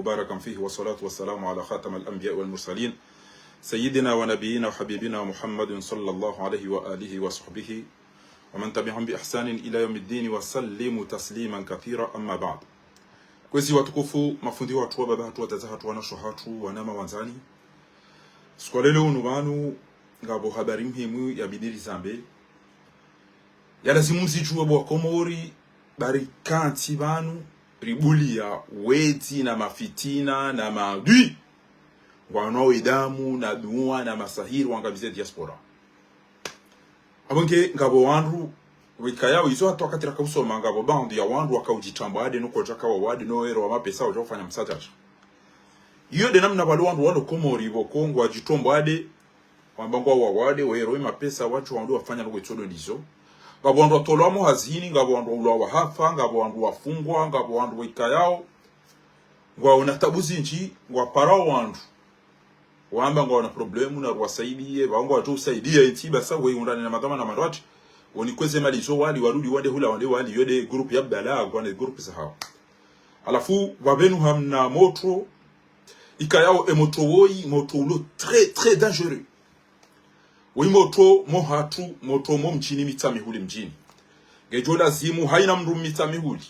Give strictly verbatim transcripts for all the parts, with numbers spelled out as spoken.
مباركا فيه، والصلاة والسلام على خاتم الأنبياء والمرسلين، سيدنا ونبينا وحبيبنا محمد صلى الله عليه وآله وصحبه ومن تبعهم بإحسان إلى يوم الدين وسلم تسليما كثيرا، أما بعد. Kwezi watukufu, mafundi watru, wababa hatru, wadzadze hatru, wanashe hatru, wananya wandzani. Siku ya leo unu pvanu, ngapvo habari muhimu yabidi rizambe. Yalazimu mzidjuwe bo Wakomori, ba rikantsi pvanu, ribuliya wedzi na mafitina na maadui. Ngwanwao edamu na duwa na masahiri wangamize diaspora. Apvo nge ngapvo wandru, wekaya izo hata wakati raka usoma ngapvo baadhwi ya wandru waka udjitrambwa ade no kodja kawa wade no ero wa mapesa udja ufanya msadjadja. Iyo nde namna pvalo wandru walo Komori pvoko ngwadjitrambwa ade, wamba ngwawa wade, wero mapesa wadjo wandru wafanya no kwetsodo ndizo. Ngapvo wandru watolwa mo hazini, ngapvo wandru waulwa wahafa, ngapvo wandru wafungwa, ngapvo wandru wekayao ngwaona tabu zindji, ngwaparao wandru wamba ngwaona problemu na ruwasaidiye, pvao ngwadjo usaidiya entsi basa, we undane na madhwamana na mandrwati, woni kweze mali zo wali, warudi wande hula wande wali, yo nde groupe ya Abdallah, ngwane groupe za hawo. Halafu, pvapvenu hamna motro, ikayao emotro woyi, motro ulo très, très dangereux. Woyi motro mo hatru, motro mo mdjini Mitsamihuli mdjini. Ngedjo lazimu, haina mndru Mitsamihuli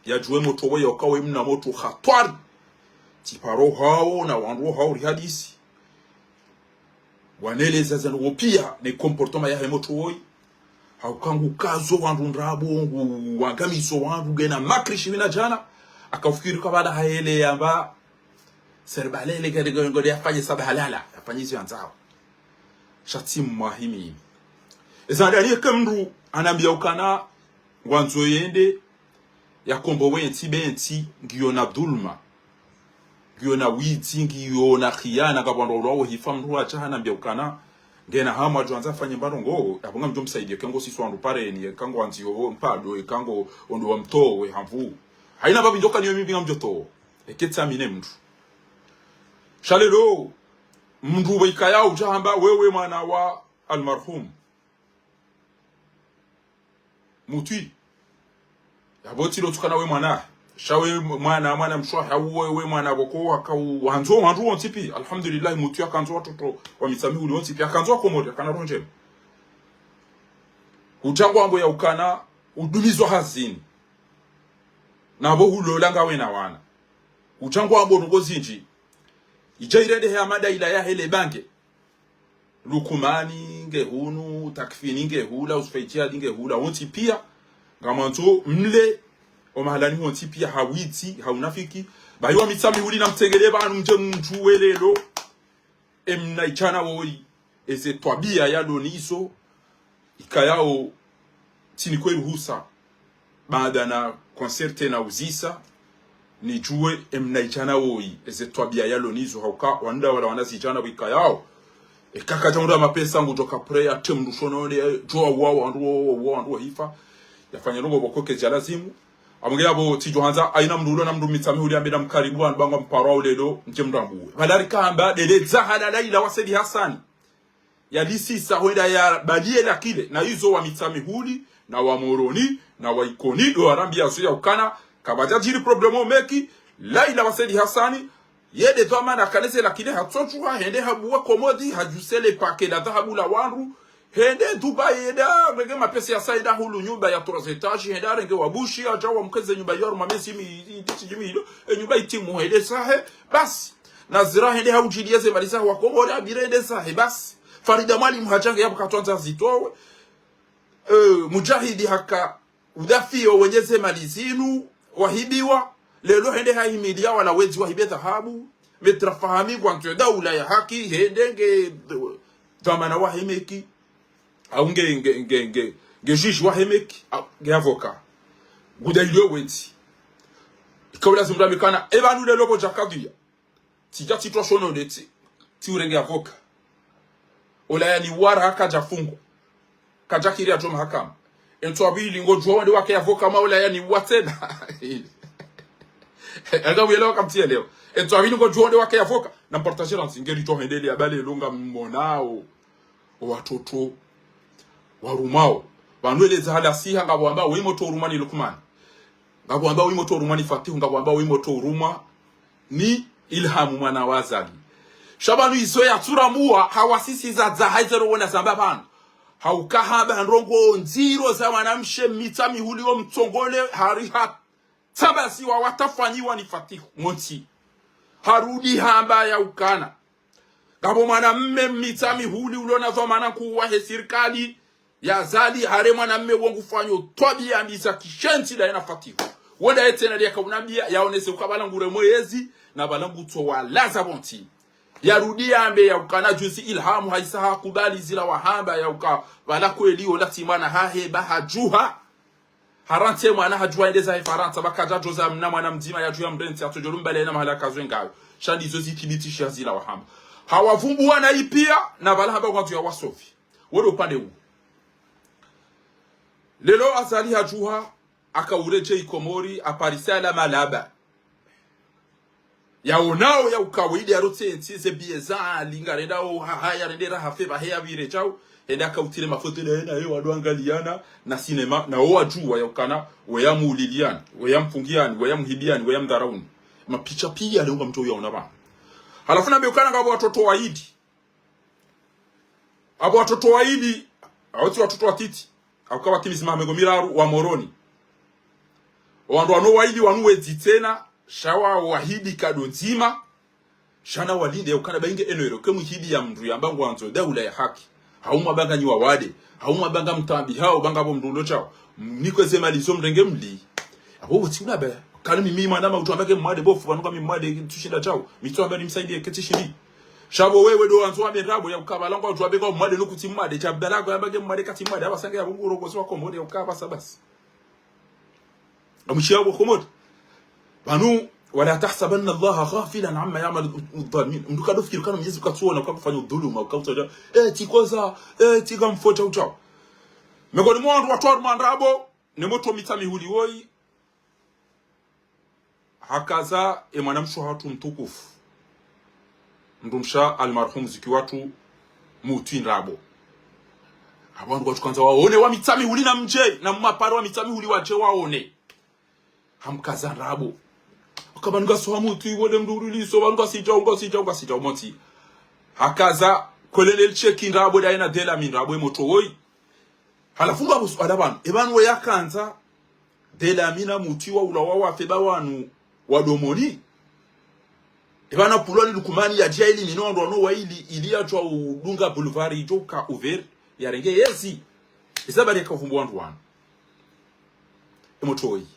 yadjuwe motro woyi, ukawe mna motro hatwari. Tsiparo hawo na wandru hawo rihadisi. Waneleza zanu wo piya ne comportement yahe motro woyi. Hauka ngukazo wandru ndrabo, nguwangamizo wandru, ngena makri shiwi na djana. Akafikiri ka baada hayele yamba, serbalele ngode, ngode, ngode yafanye sabahalala, yafanye izo yandzao. Sha tsi mwahimi. Eza ndani eka mndru hanambiya ukana ngwandzo yende yakombowe entsi, be entsi ngiyo na dhulma, ngiyo na widzi, ngiyo na khiyana, ngapvo wandru waulwao hifa, mndru hadja hanambiya ukana ngena hamu yadjo andza yafanye mbano ngo, apvo ngamdjo msaidiya, eka ngosiswa wandru pareni, eka ngwandziyo mpado, eka ngo ondo wamtowe, hamvu. Haina pvapvi ndjoka niyo mimi ngamdjo towo. Eke tsamine mndru. Sha lelo, mndru wekayao udja hamba, wewe mwana wa almarhum Mutwi. Yapvo tsi lo tukana we mwana. Sha we mwana, mwana mshe wahe, hau we, we mwana pvoko, haka u, handzo wandru wontsi piya. Alhamdulillah, Mutwi hakandzo watoto wa Mitsamihuli wontsi piya. Hakandzo Wakomori, hakana roho ndjema. Udja ngwambo ya ukana, udumizwa hazini. Na pvo hulola ngawe na wana. Udja ngwambo ndrongo zindji. Idja irendehe ya madaila yahe le bange. Lukumani nge hunu, Takfini nge hula, Usufa Idjihadi nge hula, wontsi piya. Ngamwandzo mle, omahalani wontsi piya, ha widzi, ha unafiki. Bahi wa Mitsamihuli na mtsengele pvanu mdje mdjuwe lelo. Emna idjana woyi, eze twabiya yalo nizo, ikayao tsinikwe ruhusa, baada na concert na uzisa, nidjuwe emna idjana woyi, eze twabiya yalo nizo, hauka wandru wala wana zidjana wekayao. Eka kadja undra mapesa ngudjo kapre ya tem ndushono ne, djo wa wandru wo, wo, wandru wahifa. Yafanya ndrongo pvoko kezi ya lazimu. Apvo nge yapvo tsidjo handza, haina mndru ulo na mndru Mitsamihuli ambe na mkaribu wanu pvanga mparo wa ulelo, ndje mndru ambuwe. Pvala rikamba, ndeledza hala Laila wa Saidi Hassani. Yalisisa hwenda yabaliye la clé, na izo wa Mitsamihuli, na wa Moroni, na wa Ikoni, ndo warambiya zo ya ukana, kapvadja djiri problème o Meki, Laila wa Saidi Hassani, ye nde dhwamana kana ze la clé hatsotsuha, hende habuwa commode, hadjuse le paquet la dhahabu la wandru, hende Dubai, hende harenge mapesa yasa, hende hahulu nyumba ya trois étages, hende harenge wabushi, hadja wamkeze nyumba yo harumwa mezi mi, i, i, i, mi, ilo, e nyumba itimu, hende zahe, basi. Nazira hende haudjiliye ze mali zahe Wakomori, habire hende zahe, basi. Farida Mwalimu hadja nge yapvo katswandza zitowe. Eh, Mujahidi haka udafiyo wenye ze mali zinu, wahibiwa. Lelo hende hahimiliya wala wedzi wahibe dhahabu. Maître Fahami ngwandzo daula ya haki, hende nge, dhwamana wahe Meki. Au nge, nge, nge, nge, nge juge wahe Meki, au nge avocat. Ngudailiyo wedzi. Ikao lazimu rambe ukana, e pvanu lelo pvo dja kadhiya. Tsidja tsitwa shono ndetsi, tsi urenge avocat. Ola yaniwara kadja fungwa. Kadja kiri yadjo mahakama. Entsu apvili ngodjuwa wande wake avocat ma ola yaniwa tsena. Anga wuyelewa kamtsiyelewa. Entsu apvili ngodjuwa wande wake avocat. Na mpartager na ntsi ngeri djo hendele ya bale lo ngamonao. Owatoto warumwao. Pvanu eleza hala siha ngapvo wamba we motro urumwa ni Lukman. Ngapvo wamba we motro urumwa ni Fatihu. Ngapvo wamba we motro urumwa ni Ilhamu mwana wa Azali. Sha pvanu izo yatsurambuwa, hawasisiza dza haizero wona zamba pvanu. Hauka hamba ndrongo ndziro za mwanamshe Mitsamihuli wo mtsongole hari ha tsabasiwa watafanyiwa ni Fatihu, montsi. Harudi hamba yaukana ngapvo mwanamme Mitsamihuli ulo na dhwamana nkuu wahe sirikali ya Azali, hare mwanamme wo ngufanyo twabiya mbi za kishenzi daye na Fatihu. Wo ndaye tsena ndiya kaunambiya, yaonese uka pvala ngure mwezi, na pvala ngutso walaza pvontsi. Yarudi yambe yaukana juzi Ilhamu haisa hakubali zila wahamba yauka pvala kweli ola tsi mwana hahe ba hadjuha. Harantsi mwana hadjuha yende zahe Farantsa, pvakaja djoza mna mwana mdzima yadjuha mrentsi, atsodjo lumbale na mahala kazwe ngayo. Sha ndizo zithibitisha zila wahamba. Hawavumbuwa na ipiya, na pvala hamba ngwandzo yawasovi. Wo ndo upande uwo. Leo Azali hadjuha, akauredjei Komori, aparisa yala malaba. Yaonao ya ukawaida yarotse ntsi ze biye za linga renda o ha, ha, yarende raha fe pvahe yapvire djau. Hende akautire mafoto ndaye naye wandru angaliyana na sinema, na wo wadjuwa yaukana, weya muuliliyani, weya mfungiyani, weya muhibiyani, weya mdharauni. Mapicha piya leo ngamdjo yaona pvanu. Halafu nambe ukana ngapvo watoto waili. Apvo watoto waili, hau tsi watoto watiti, hauka watimizi maha mengo miraru wa Moroni. Owandru wanu waili wanu wedzi tsena, sha wa wahidi kado ndzima, sha na walinde yaukana pvainge eno ero, ke muhidi ya mndru yamba ngwandzo daula ya haki. Hau mwamba nganyi wawade, hau mwamba ngamtaabihao, pvanga pvo mndru ulo djao. Mnikwe ze mali zo mrenge mli. Apvo wotsi ulaba. Kali mimi mwana ma utsu wamba ke mwade bofu, pvanu ka mi mwade tsushinda djao. Mi tsu wamba nimsaidiye ke tsishindi. Sha pvo wewe ndo wandzo wambe ndrabo yauka pvala ngwadjo wambe ka mwade no kutsi mwade. Sha pvala ko yamba ke mwade katsi mwade. Apvasa nge yapvo ngurongozi wa Komori yauka apvasa basi. Ngamwishiya pvo Komori. Pvanu, ولا تحسبن الله غافلا عما يعمل الظالمون. Mndru kado fikiri ukana Mwenyezi Mungu katsuona uka kufanya udhuluma, uka utsaja, eh, tsi koza, eh, tsi ngamfo djau djau. Mengoni mwa wandru watwaruma ndrabo, ne motro Mitsamihuli woyi, hakaza e mwanamshe hatru mtukufu. Mndrumshe almarhum Ziki watru mutwi ndrabo. Apvo wandru watsu kandza waone wa Mitsamihuli na mdje, na mmapare wa Mitsamihuli wadje waone. Hamkaza ndrabo. Aka pvanu ngaso ha mutwi, wole mndru uruliso, pvanu ngasi djau, ngasi djau, ngasi djau, montsi. Hakaza, kwelele lisheki ndrabo, daye na Delami ndrabo, e motro woyi. Halafu ngapvo suala pvanu. E pvanu we yakandza, Delami na mutwi wa ulawa wafe ba wanu wa Domoni. E pvanu pvulwa ni Lukumani yadja ili mino wandru wanu waili ili yadjuwa udunga boulevard idjo uka ouvert yarenge yezi. Eza bari yaka uvumbu wandru wanu. E motro woyi.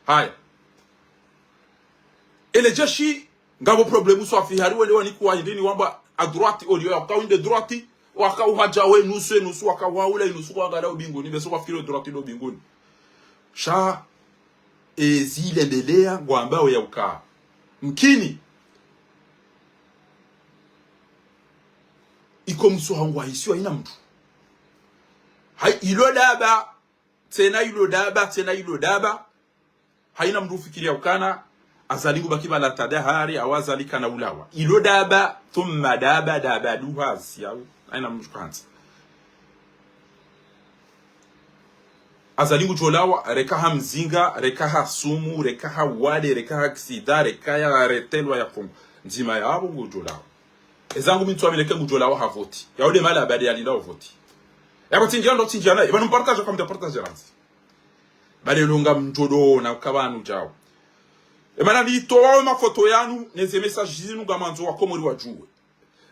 Haya. Ele jeshi ngapvo problème swafi hari wende wanikuwa hindrini wamba à droite au lieu waka wende droite, waka uhadja we nusu, e nusu, waka uhawula e nusu kwa ngala ubinguni, beso kwa fikiri droite ndo ubinguni. Sha, e zile mbeleya ngwamba we yauka. Mkini. Iko mso hangu hahisiwa haina mndru. Hayi, ilo daba, tsena ilo daba, tsena ilo daba. Haina mndru ufikiri yaukana, Azali ngubaki pvala ta dahari, au Azali kana ulawa. Ilo daba, thumma daba, daba duhazi, au. Haina mndru kandza. Azali ngudjolawa, reka ha mzinga, reka ha sumu, reka ha wade, reka ha aksida, reka yaretelwa yafungwa. Ndzima yapvo ngudjolawa. Ezangu mi ntsu amini ke ngudjolawa ha voti. Yaude mala badi yalinda o voti. Yapvo tsindjia ndo tsindjia naye, epvanu mpartaje kwa mta partaje randzi. Badi lunga mdjodo na uka pvanu djao. Emana nitowawo mafoto yanu, neze message zinu ngamandzo wa Komori wadjuwe.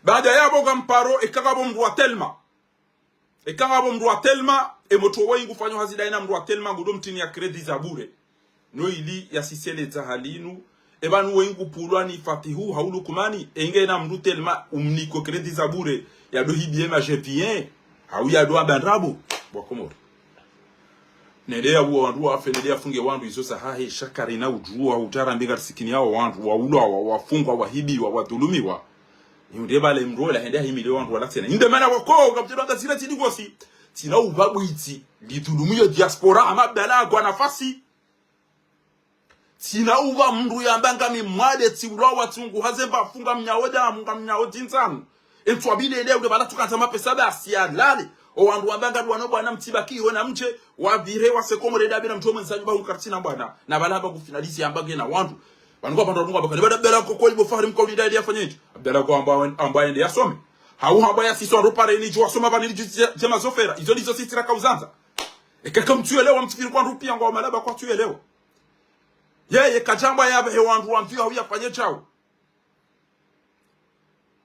Baada yapvo ngamparo, eka ngapvo mndru wa Telma. Eka ngapvo mndru wa Telma, e motro woyi ngufanyo hazi daye na mndru wa Telma, ngudo mtini ya crédit za bure. No ili yasiseledza hali inu, epvanu woyi ngupvulwa ni Fatihu, hau Lukumani, enge na mndru Telma, umniko crédit za bure, yado hibiye ma je viens, hau yado amba ndrabo, wa Komori. Nende yauwe wandru wafe, nende yafunge wandru izo zahahe, sha karina udjuwa, utara mbinga risikini yao wandru, waulawa, wafungwa, wahibiwa, wadhulumiwa. Yunde pvale mndru ola hende yahimile wandru wala tsena. Inde mana wako, kaptelo anga zira tsini ngosi. Tsina upvabwitsi, lidhulumu yo diaspora, hama bala agwa nafasi. Tsina upva mndru yamba ngami mwade, tsiulawa, tsi ungu haze mba funga mnyao damu, nga mnyao dzindzanu. Entswa bile ile ule pvala tsukandza mapesa basi yalale. O wandru wamba ngari wano bwana mtsiba kiyo na mdje, wavire wase Komori dabe na mndru omwe nsanyu ba unkartsina bwana. Na pvala hamba kufinalizi yamba ngena wandru. Pvanu ngwapvandru wandru ngwamba kani, bada Abdallah ko kweli bo Fahari mkauli ndaye yafanye ndji. Abdallah ko amba, amba yende yasome. Hau hamba yasise wandru pareni dji wasoma pvani dji, dji, dji mazofera. Izo ndizo sisi raka uzandza. Eka kamtsuelewa mfikiri kwa ndru pia ngwa malaba kwatsuelewa. Yeye kadjamba yapvehe wandru wamvio hau yafanye shawo.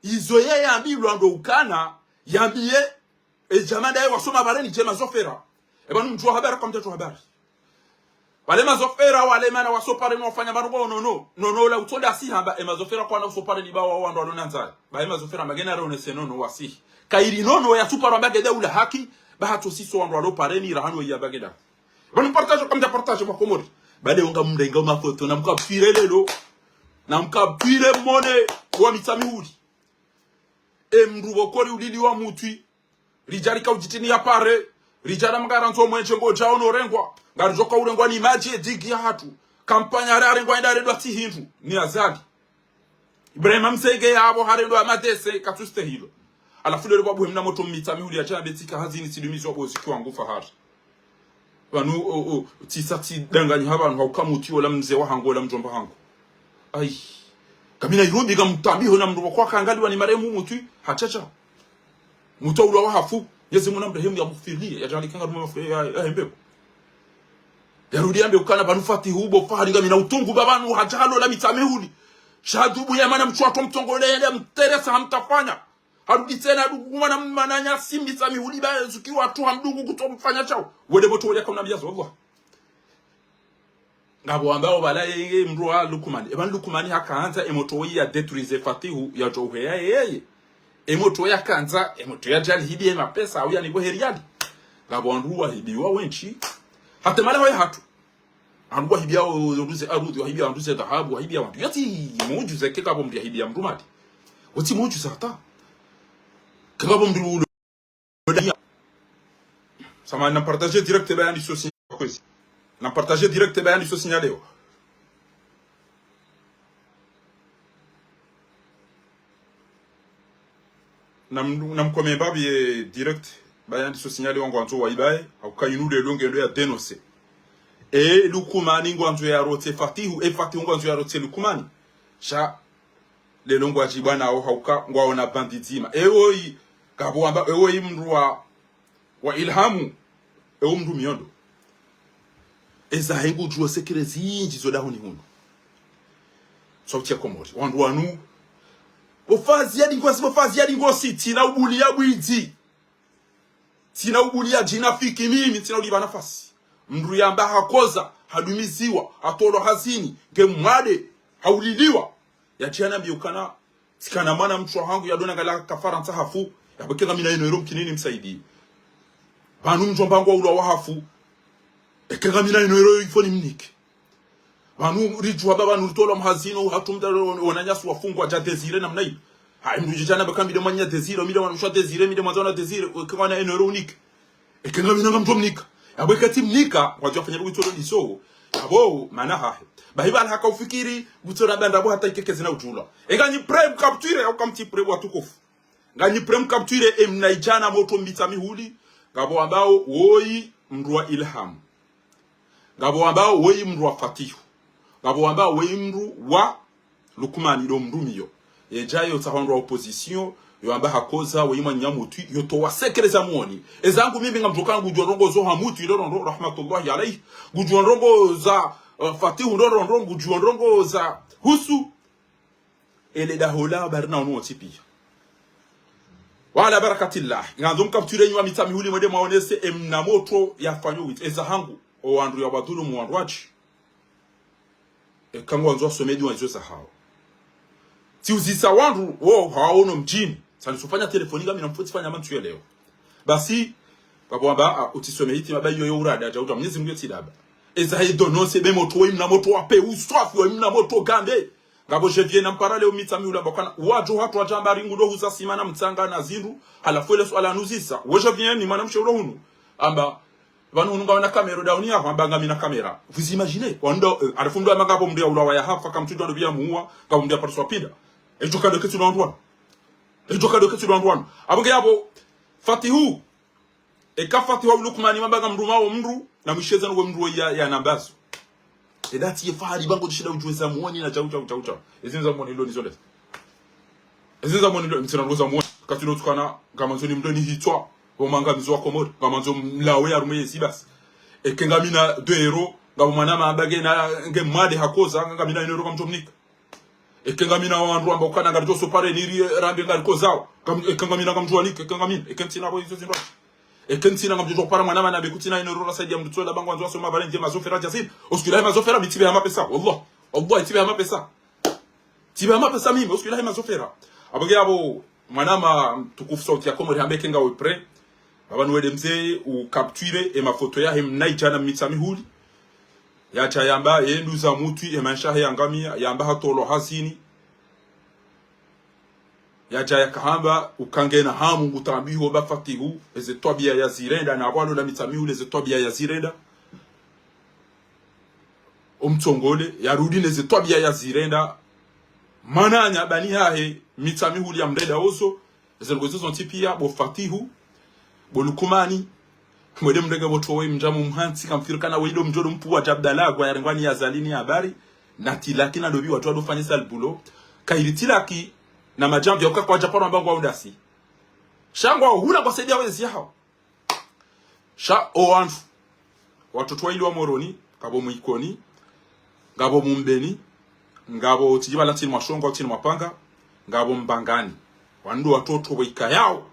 Izo yeye yambilwa ndo ukana, yambiye, e djama ndaye wasoma pareni dji mazofera. Eba numdjuwa habari kamdjadjuwa habari. Wale mazofera, wale mana waso pareni wafanya pvanu ngo nono. Nono la utonda si hamba, e mazofera kwana uso pareni ba wa wandru walo nandzaya. Ba e mazofera magena re onese nono wasihi. Kairi nono ya supara mbage daula haki, ba hatso siso wandru walo pareni, rahanu ya mbage daula. Pvanu partage, kamdja partage mwa Komori. Bale onga mrenga mafoto, na mkapvire lelo. Na mkapvire mone wa Mitsamihuli. E mndru pvoko ri ulili wa mutwi. Ridja rika udjitini ya pare. Ridja na mgara ndzo mwenje ngodja ono rengwa. Ngaridjo ka urengwa ni madji e digi ya hatru. Kampanya hari arengwa enda aredwa tsi hindru. Ni Azali. Ibrahima Msege yapvo harendwa amadese katsuste hilo. Halafu lelo pvwa buhe mna moto Mitsamihuli ya djana betsika hazini sidumizwa bozi kiwangu Fahari. Pvanu, o, o, tsisa tsidanganyi ha pvanu hauka mutwi ola mze wahangu ola mdjomba hangu. Ai. Kamina irudi kamtambiho na mndru pvoko akangaliwa ni maremu mutwi, hatsha sha. Mutwi ulwa wa hafu, Mwenyezi Mungu na mrehemu ya mufiliye, ya djali kanga ruma mafu ya, ya hembe. Yarudi yambe ukana pvanu Fatihu bo Fahari ngamina utungu ba pvanu hadja halo la Mitsamihuli. Sha dubu ya mana mtsuwa to mtongole yende mteresa hamtafanya. Harudi tsena dungu mwana mwananya si Mitsamihuli ba zuki watru hamdungu kutso mfanya shawo. Wende moto wele kaunambiya zovwa. Ngapvo wambao pvala yeye mndru wa Lukumani. Eba Lukumani hakaandza e moto ya détruise Fatihu ya djo uheya yeye. E moto ya kandza, e moto ya djali hibiye mapesa, au ya nibo heriali. Ngapvo wandru wahibiwa wendji. Hata mala hoye hatru. Wandru wahibiya o, o, nduze arudhi, wahibiya nduze dhahabu, wahibiya wandru. Yatsi mujuza ke ngapvo mndru yahibiya mndru mali. Wotsi mujuza hata. Ke ngapvo mndru ulo. Samahani, nampartage direct ba yandi so signal kwezi. Nampartage direct ba yandi so signal leo. Nam, namkome mbapvi ye direct ba yandi so signal leo ngwandzo wayibaye, hauka inu lelo ngendo ya dénoncer. E Lukumani ngwandzo yarotse Fatihu, e Fatihu ngwandzo yarotse Lukumani. Sha lelo ngwadjibwa nao hauka ngwaona bandi dzima. Ewoyi, ngapvo wamba, ewoyi mndru wa, wa Ilhamu, ewo mndru miyondo. Eza hengu djuo sekere zindji zo dahoni hunu. Sauti ya Komori. Wandru wanu. Bo Faziyadi ngosi, bo Faziyadi ngosi, tsina ubuliya bwidzi. Tsina ubuliya djinafiki mimi, tsina uliba nafasi. Mndru yamba hakoza, hadumiziwa, hatolwa hazini, nge mwade, hauliliwa. Yadjana mbiyo kana, tsikana mwana mtsuwa hangu, yadona ngala ka Farantsa hafu, yapvo ke ngamina inu ero mkinini msaidi. Pvanu mdjomba hangu wa ulwa wa hafu, eke ngamina inu ero ifoni mnike. Pvanu ridjuwa ba pvanu ritolwa mhazini, hatru mdru wananyasi wafungwa dja Désiré namna inu. Hayi mndru djidjana baka mbide mwanya Désiré, mbide mwana msha Désiré, mbide mwana Désiré, eke ngamina inu ero unike. Eke ngamina ngamdjo mnika. Yapvo eke tsi mnika, wadjo fanya lugu tsolo diso. Yapvo, mana hahe. Bahi pvala haka ufikiri, kutsora banda bo hata ikeke zina udjulwa. Eka nyi prêt mcapture, hauka mtsi prêt watukufu. Nganyi prêt mcapture, e mna idjana moto Mitsamihuli. Ngapvo wambao, woyi mndru wa Ilhamu. Ngapvo wambao, woyi mndru wa Fatihu. Ngapvo wambao, woyi mndru wa Lukumani ndo mndru miyo. Yedja yo tsaha wandru wa opposition, yo amba hakoza, woyi mwanya mutwi, yo towa sekere za mwoni. Ezangu mimi ngamdjoka ngudjuwa ndrongo zo ha mutwi, ndo ndrongo, rahmatullahi alayhi. Ngudjuwa ndrongo za, eh, Fatihu, ndo ndrongo, ngudjuwa ndrongo za husu. Ele dahola, bari na unu wontsi piya. Wa ala barakatillah. Ngandzo mcapture nyi wa Mitsamihuli mwende mwaonese, e mna moto yafanyo witsi. Eza hangu, o wandru ya wadhulumu wandru watsi. Eka ngwandzo wasome dua izo za hawo. Tsiuzisa wandru wo hawaono mdjini. Tsani sufanya telefoni ngamina mfutsi fanya mantsu yelewo. Basi, ngapvo wamba, a, utsisome hiti maba iyo yo urada, dja udja Mwenyezi Mungu yo tsi daba. Eza he donose be moto, we mna moto wa pe, uswafi, we mna moto gambe. Ngapvo je viens nampara leo Mitsamihuli amba kana, wadjo hatru wadjamba ringu ndo huza sima na mtsanga na zindru, halafu ele suala anuzisa. We je viens ni mwana mshe ulo hunu. Amba, pvanu hunu ngawona kamera, dauni yaho, amba ngamina kamera. Vous imaginez, wando, eh, halafu mndru amba ngapvo mndru ya ulawa ya hafa, kamtsudjuwa ndo biya muwa, ngapvo mndru ya pariswa pinda. Edjo kado ketsi ndo wandru wanu. Edjo kado ketsi ndo wandru wanu. Apvo nge yapvo, Fatihu. Eka Fatihu wa Lukumani mamba ngamruma wo mndru, na mwisheza no we mndru ya, ya nambazo. Eda tsi ye fahari ba ngodjo shinda udjuwe za mwoni na djau, djau, djau, djau. Ezi za mwoni ndo nizo ndeza. Ezi za mwoni ndo, mtsina ndo za mwoni. Kati ndo tsukana, ngamandzo nimdwe ni hitswa, wo mangamizo wa Komori, ngamandzo mlawe ya harumwa yezi basi. Eke ngamina deux euros, ngapvo mwanama amba ngena, nge mwade hakoza, ngamina une euro ngamdjo mnika. Eke ngamina wandru amba ukana ngaridjo so pare niri, eh, rambe ngarikozao. Ngam-, eke ngamina ngamdjo wanike, eke ngamina, eke ntsina pvo izo zindru. Eke ntsina ngamdjo para mwanama nambe kutsina une euro rasaidia mdru tsola ba ngwandzo wasoma pare ndje mazofera djasini. Oskila he mazofera mi tsi be ha mapesa, wallah. Wallah, tsi be ha mapesa. Tsi be ha mapesa mimi, oskila he mazofera. Apvo nge apvo, mwanama mtukufu Sauti ya Komori hambe eke ngawe prêt. Baba nuwede mze u capture, e mafoto yahe mnaidjana Mitsamihuli. Yadja yamba, e nduza mutwi, e maesha yahe yangamia, yamba hatolwa hazini. Yadja yakahamba, uka ngena hamu ngutambiho ba Fatihu, eze twabia yazirenda, na apvo alola Mitsamihuli, eze twabia yazirenda. Omtsongole, yarudi neze twabia yazirenda. Mananya bani hahe, Mitsamihuli yamrenda ozo, eze ndrongoo izo zontsi pia, bo Fatihu, bo Lukumani, mwede mrenge bo towe mdjamu mhantsi, kamfikiri kana weyi ndo mdjo ndo mpvuwa dja Abdallah, ngwa yarengwa ni Azali ni habari, na Tilaki na Dobi, wandru wado fanyisa le boulot. Kayiri Tilaki, na madjambi, yauka kwadja paro amba ngwa undasi. Sha ngwa hula ngwasaidia wezi yahawo. Sha owandru, watoto wayili wa Moroni, ngapvo Mwikoni, ngapvo Mumbeni, ngapvo tsidji pvala ntsini mwa Shongo, ntsini mwa Panga, ngapvo Mbangani. Wandru watoto wayikayao.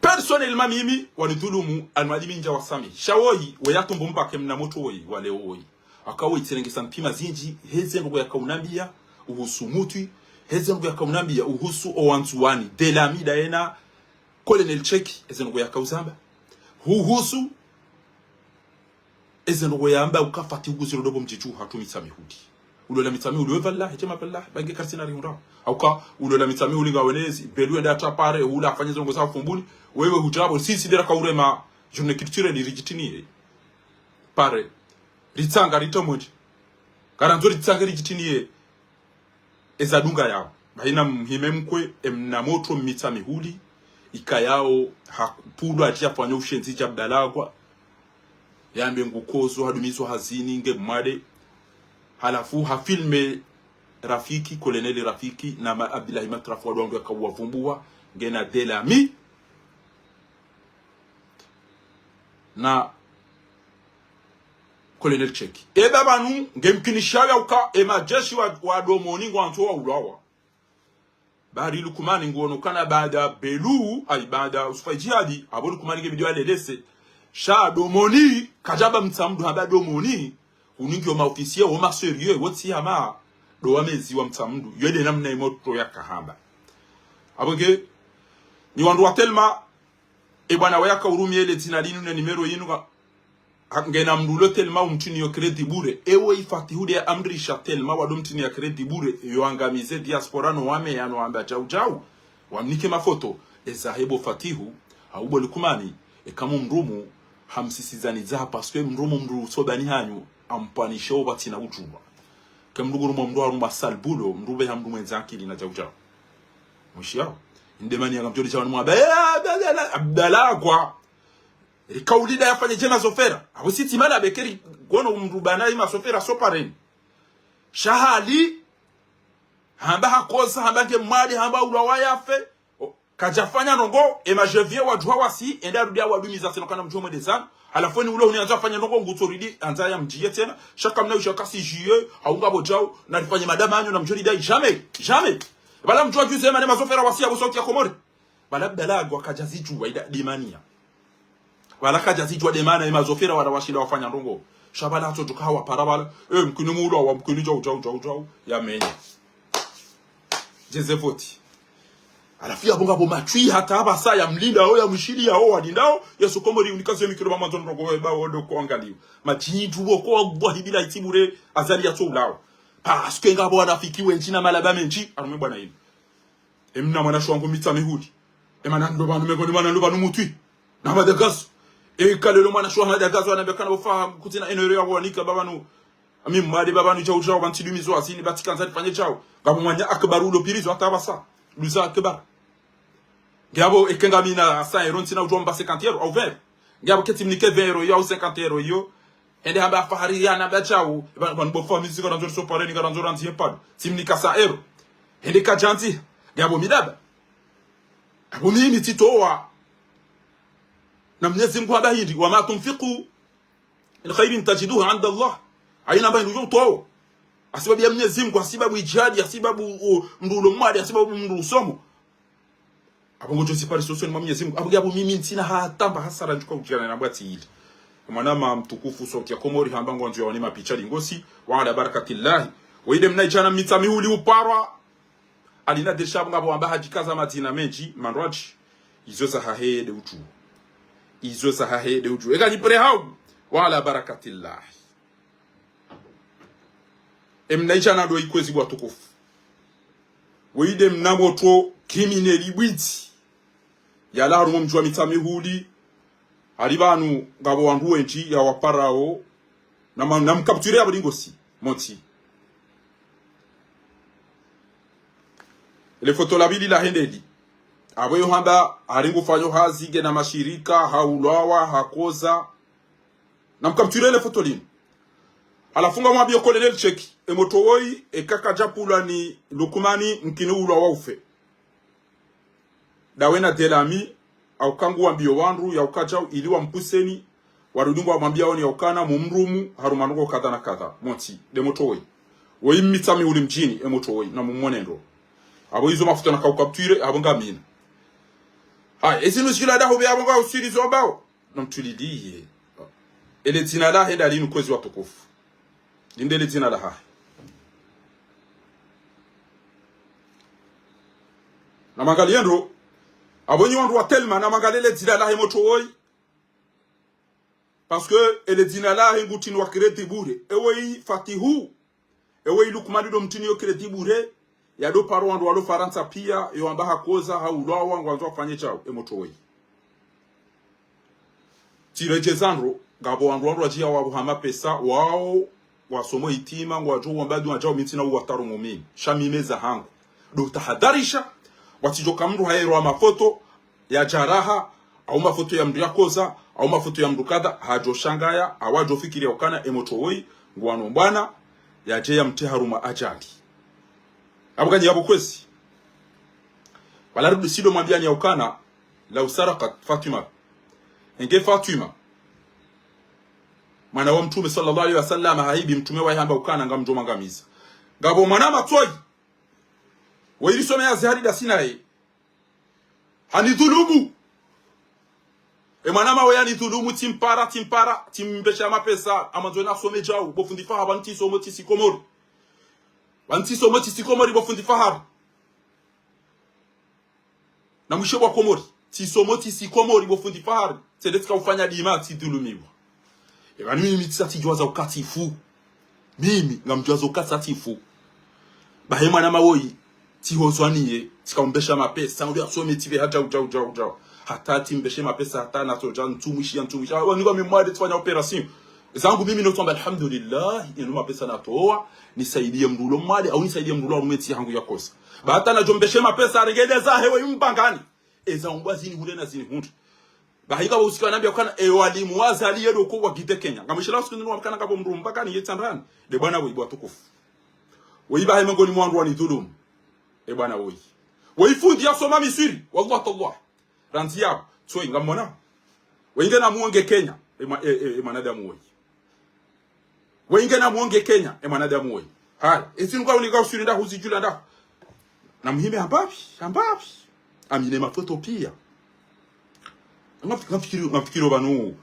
Personnellement mimi, wanidhulumu, anwadi mi ndja wasamihi. Sha woyi, weya tumbu mbake mna motro woyi, wale woyi. Aka woyi tsirengesa mpima zindji, heze ndrongoo yaka unambia, uhusu mutwi, heze ndrongoo yaka unambia, uhusu owandzuwani, Delami dayena, Colonel Cheki, eze ndrongoo yaka uzamba. Huhusu, eze ndrongoo yamba uka Fatihu nguziro ndo bo mdjidju hatru Mitsamihuli. Ulola Mitsamihuli, we pvala, hete ma pvala, ba nge karisina rihundra. Auka, ulola Mitsamihuli ngawenezi, Belu enda hata pare, hula afanye ze ndrongoo za Fumbuni, wewe hudja pvo, sisi ndera kaurema, journée culturelle ridjitiniye. Pare, ritsanga ritomoje. Karandzo ritsanga ridjitiniye. Eza dunga yao. Bayina mhime mkwe, emna motro Mitsamihuli, ikayao, hapvulwa dja fanya ushenzi dja Abdallah ngwa. Yambe ngukozo, hadumizwa hazini, nge mwade. Halafu, hafilme Rafiki, Colonel Rafiki, na ma Abdillahi Matrafu wandru wandru yaka uwavumbuwa, ngena Delami. Na Colonel Cheki. Eba pvanu, ngemkinisha yauka, emajeshi wa, wa Domoni ngwandzo waulawa. Bari Lukumani nguono kana baada Belu, ayi baada Usufa Idjihadi, apvo Lukumani ngebidi walelese. Sha Domoni, kadjaba Mtsamdu hamba Domoni, uningi wo ma officier, wo ma sérieux, wo tsi hama, ndo wamezi wa Mtsamdu, yo nde namna imotro yakahamba. Apvo nge, ni wandru wa telma, e bwana wayaka urumia ele dzina linu ne numéro yinu ka, ha, ngena mndru ulo telma umtiniyo crédit bure. Ewo i Fatihu nde ya amrisha telma wado mtiniya crédit bure. Yo angamize diaspora no wame yano amba djau djau. Wamnike mafoto. Eza hebo Fatihu. Hau bo Lukumani. Eka mumrumu. Hamsisizani dza parce que mrumu mndru usobani hanyu. Ampwanishe wo pvatsina udjuwa. Ke mndru ngurumu mndru harumwa sale boulot. Mndru be ha mndru mwendza akili na djau djau. Mwishiyao. Inde mani yaka mdjoli djau ni mwamba. Eh, Abdallah, Abdallah, kwa. Rikaulida yafanye dje mazofera. Apvo sitsi mana bekeri ngono mndru bana yi mazofera so pareni. Sha hali, hamba hakoza, hamba nge mwade, hamba ulwa wayafe. O, kadjafanya ndrongoo, ema jevier wadjuha wasi, ende arudi awadumiza seno kana mdjuha mwende zanu. Halafu ni ulo huni andza afanya ndrongoo, ngutso ridi, andza ya mdjiye tsena. Sha kamna usha kasi juillet, haunga bo djau, na rifanye madama anyo na mdjoli dai. Jamais, jamais. Pvala mdjuha juzi ema ne mazofera wasi ya bo Sauti ya Komori. Pvala Abdallah ngwa kadjazidjuwa ida demania. Pvala kadjazidjuwa demana, ema zofera wala washinda wafanya ndrongoo. Sha pvala hatso tuka hawa para pvala. Eh, mkini mula wa mkini djau, djau, djau, djau. Ya menye. Djeze voti. Halafu ya bonga bo matswi hata apvasa ya mlinda ho, ya mshili ya ho, walinda ho. Yesu Komori unika ze mikilo mamandzo ndrongoo ba wodo ko angaliwa. Madjindru bo ko wallahi bila itsi bure Azali yatso ulawa. Parce que ngapvo wanafiki wendji na malaba mendji. Arume bwana inu. Emna mwanashe wangu Mitsamihuli. Emana ndo pvanu meko ni mana ndo pvanu mutwi. Na Madagazo. Eka lelo mwanashe wa Madagazo anambia kana ufa kutsina enero ya wanika pvapvanu. Ami mwade pvapvanu djau djau pvantsi dumizo hazini pvatsi kandza rifanye djau. Ngapvo mwanya Akbar ulo pirizo hata apvasa. Luza Akbar. Ngapvo eke ngamina cent euros ntsina udjomba cinquante euros au vingt. Ngapvo ketsi mnike vingt euros yo au cinquante euros yo. Hende hamba fahari ya namba djau, ba, ba, bo famizi ngarandzo risopareni, ngarandzo randzi hepvanu. Tsimnika sa ero. Hende kadjandzi, ngapvo mi daba. Apvo mimi tsitowa. Na Mnyezi Mngu hamba hindri, وما تنفقوا من خير تجدوه عند الله. Haina mba hindru djo utowa. Hasibabu ya Mnyezi Mngu, hasibabu idjihadi, hasibabu, o, mndru ulo mwade, hasibabu mndru usomo. Apvo ngodjo sipari sosoni mwa Mnyezi Mngu. Apvo nge apvo mimi ntsina hata mba hasara ndjuka udjana na bwati ile. Mwanama mtukufu, sauti ya Komori, hamba ngwandzo yaone mapicha lingosi, وعلى بركة الله. Woyi nde mnaidjana Mitsamihuli uparwa. Alina dirisha apvo ngapvo wamba hadjikaza madzina mendji, mandrwadji. Izo zahahe nde udjuo. Izo zahahe nde udjuo. Eka ni prêt hau. وعلى بركة الله. E mnaidjana ndo ikwezi bo watukufu. Woyi nde mna motro criminel bwidzi. Yalawa harumwa mdji wa Mitsamihuli. Hali pvanu ngapvo wandru wendji yawaparao. Na ma-, na mcapturé apvo lingosi. Montsi. Le foto la pvili lahe ndeli. Apvo yo hamba hari ngufanyo hazi ngena mashirika, haulwawa, hakoza. Na mcapturé le foto linu. Halafu ngamwambiyo kolele lisheki. E motro woyi, eka kadjapvulwa ni Lukumani, mkini ulwawa ufe. Ndawe na Delami, hauka nguwambiyo wandru, yauka djau, ili wampuseni, warudi ngwamwambiyaoni yaukana, mumrumu, harumwa ndrongo kadha na kadha. Montsi, nde motro woyi. Woyi Mitsamihuli mdjini, e motro woyi, na mumone ndro. Apvo izo mafuta na kaucapturé, apvo ngamina. Haya, ezi nuzila daho be apvo ngwausiri zombao. Namtuliliye. Ele dzina lahe nda linu kwezi watukufu. Linde le dzina lahahe. Na mangaliye ndro, apvo nyi wandru wa Telma, na mangaliye le dzina lahe motro woyi. Parce que ele dzina lahe ngutini wa crédit bure. Ewe i Fatihu. Ewe i Lukumani ndo mtini yo crédit bure. Yado paro wandru walo Farantsa piya, yo amba hakoza, haulwawa, ngwandzo wafanye djau, e motro woyi. Tsiredjeza ndro, ngapvo wandru wandru wadjiya wapvo ha mapesa, wao, wasomo itima, ngwadjo wamba dua djau mi ntsina uwataro mumini. Sha mi meza hangu. Ndo tahadharisha, watsidjoka mndru haerwa mafoto, ya djaraha, au mafoto ya mndru yakoza, au mafoto ya mndru kadha, hadjo shangaya, au hadjo fikiri yaukana, e motro woyi, ngwano mbwana, yadje yamtrie harumwa ajali. Apvo kanyi yapvo kwezi. Wala rudi sido mwambiyani yaukana, لو سرقت فاطمة. Enge Fatima. Mwana wa Mtrume صلى الله عليه وسلم, hahibi Mtrume wayi hamba ukana ngamdjo mwangamiza. Ngapvo mwana matsoyi. Woyi risome ya zihari ndasi naye. Hanidhulumu. E mwanama woyi hanidhulumu, tsimpara, tsimpara, tsimbesha mapesa, amwandzo nasome djau, bo fundi Fahari, pvanu tsisomo tsisi Komori. Pvanu tsisomo tsisi Komori, bo fundi Fahari. Na mwishe wa Komori, tsisomo tsisi Komori, bo fundi Fahari, tsende tsika ufanya dima, tsidhulumiwa. E pvanu mimi tsisa tsidjuwa za ukatifu. Mimi, ngamdjuwa zo ukatifu. Bahi mwanama woyi, tsihozwa niye, tsika umbesha mapesa, nguli asome tsipve ha djau, djau, djau, djau. Hata tsimbeshe mapesa, hata natso dja ntsumwishi ya ntsumwishi. Awa, niko mi mwade tsifanya opération. Zangu mimi notsamba, alhamdulillah, inu mapesa natowa, nisaidiye mndru ulo mwade, au nisaidiye mndru ulo harumwa entsi hangu yakosa. Ba hata nadjo mbeshe mapesa, arenge ende zahe woyi mbangani. Eza umbwa zini hule na zini hundre. Bahi ngapvo usiku wanambia ukana, e walimu wa Azali yedo ko wa guide Kenya. Ngamwishila usiku nini wamkana ngapvo mndru mbakani ye tsandrani. Nde bwana woyi bo watukufu. Woyi bahi mengoni mwa wandru wanidhulumu. E bwana woyi. Woyi fundi yasoma Misiri. Wallah tallah. Randzi yapvo. Tsoyi ngamwona. Woyi ngena mwonge Kenya. E ma-, e, e, e mwanadamu woyi. Woyi ngena mwonge Kenya, e mwanadamu woyi. Haya, ezi nuka unika usiri nda huzidjula nda. Na muhime hambapvi, hambapvi. Amine mafoto piya. Ngamfi-, ngamfikiri, ngamfikiri pvanu.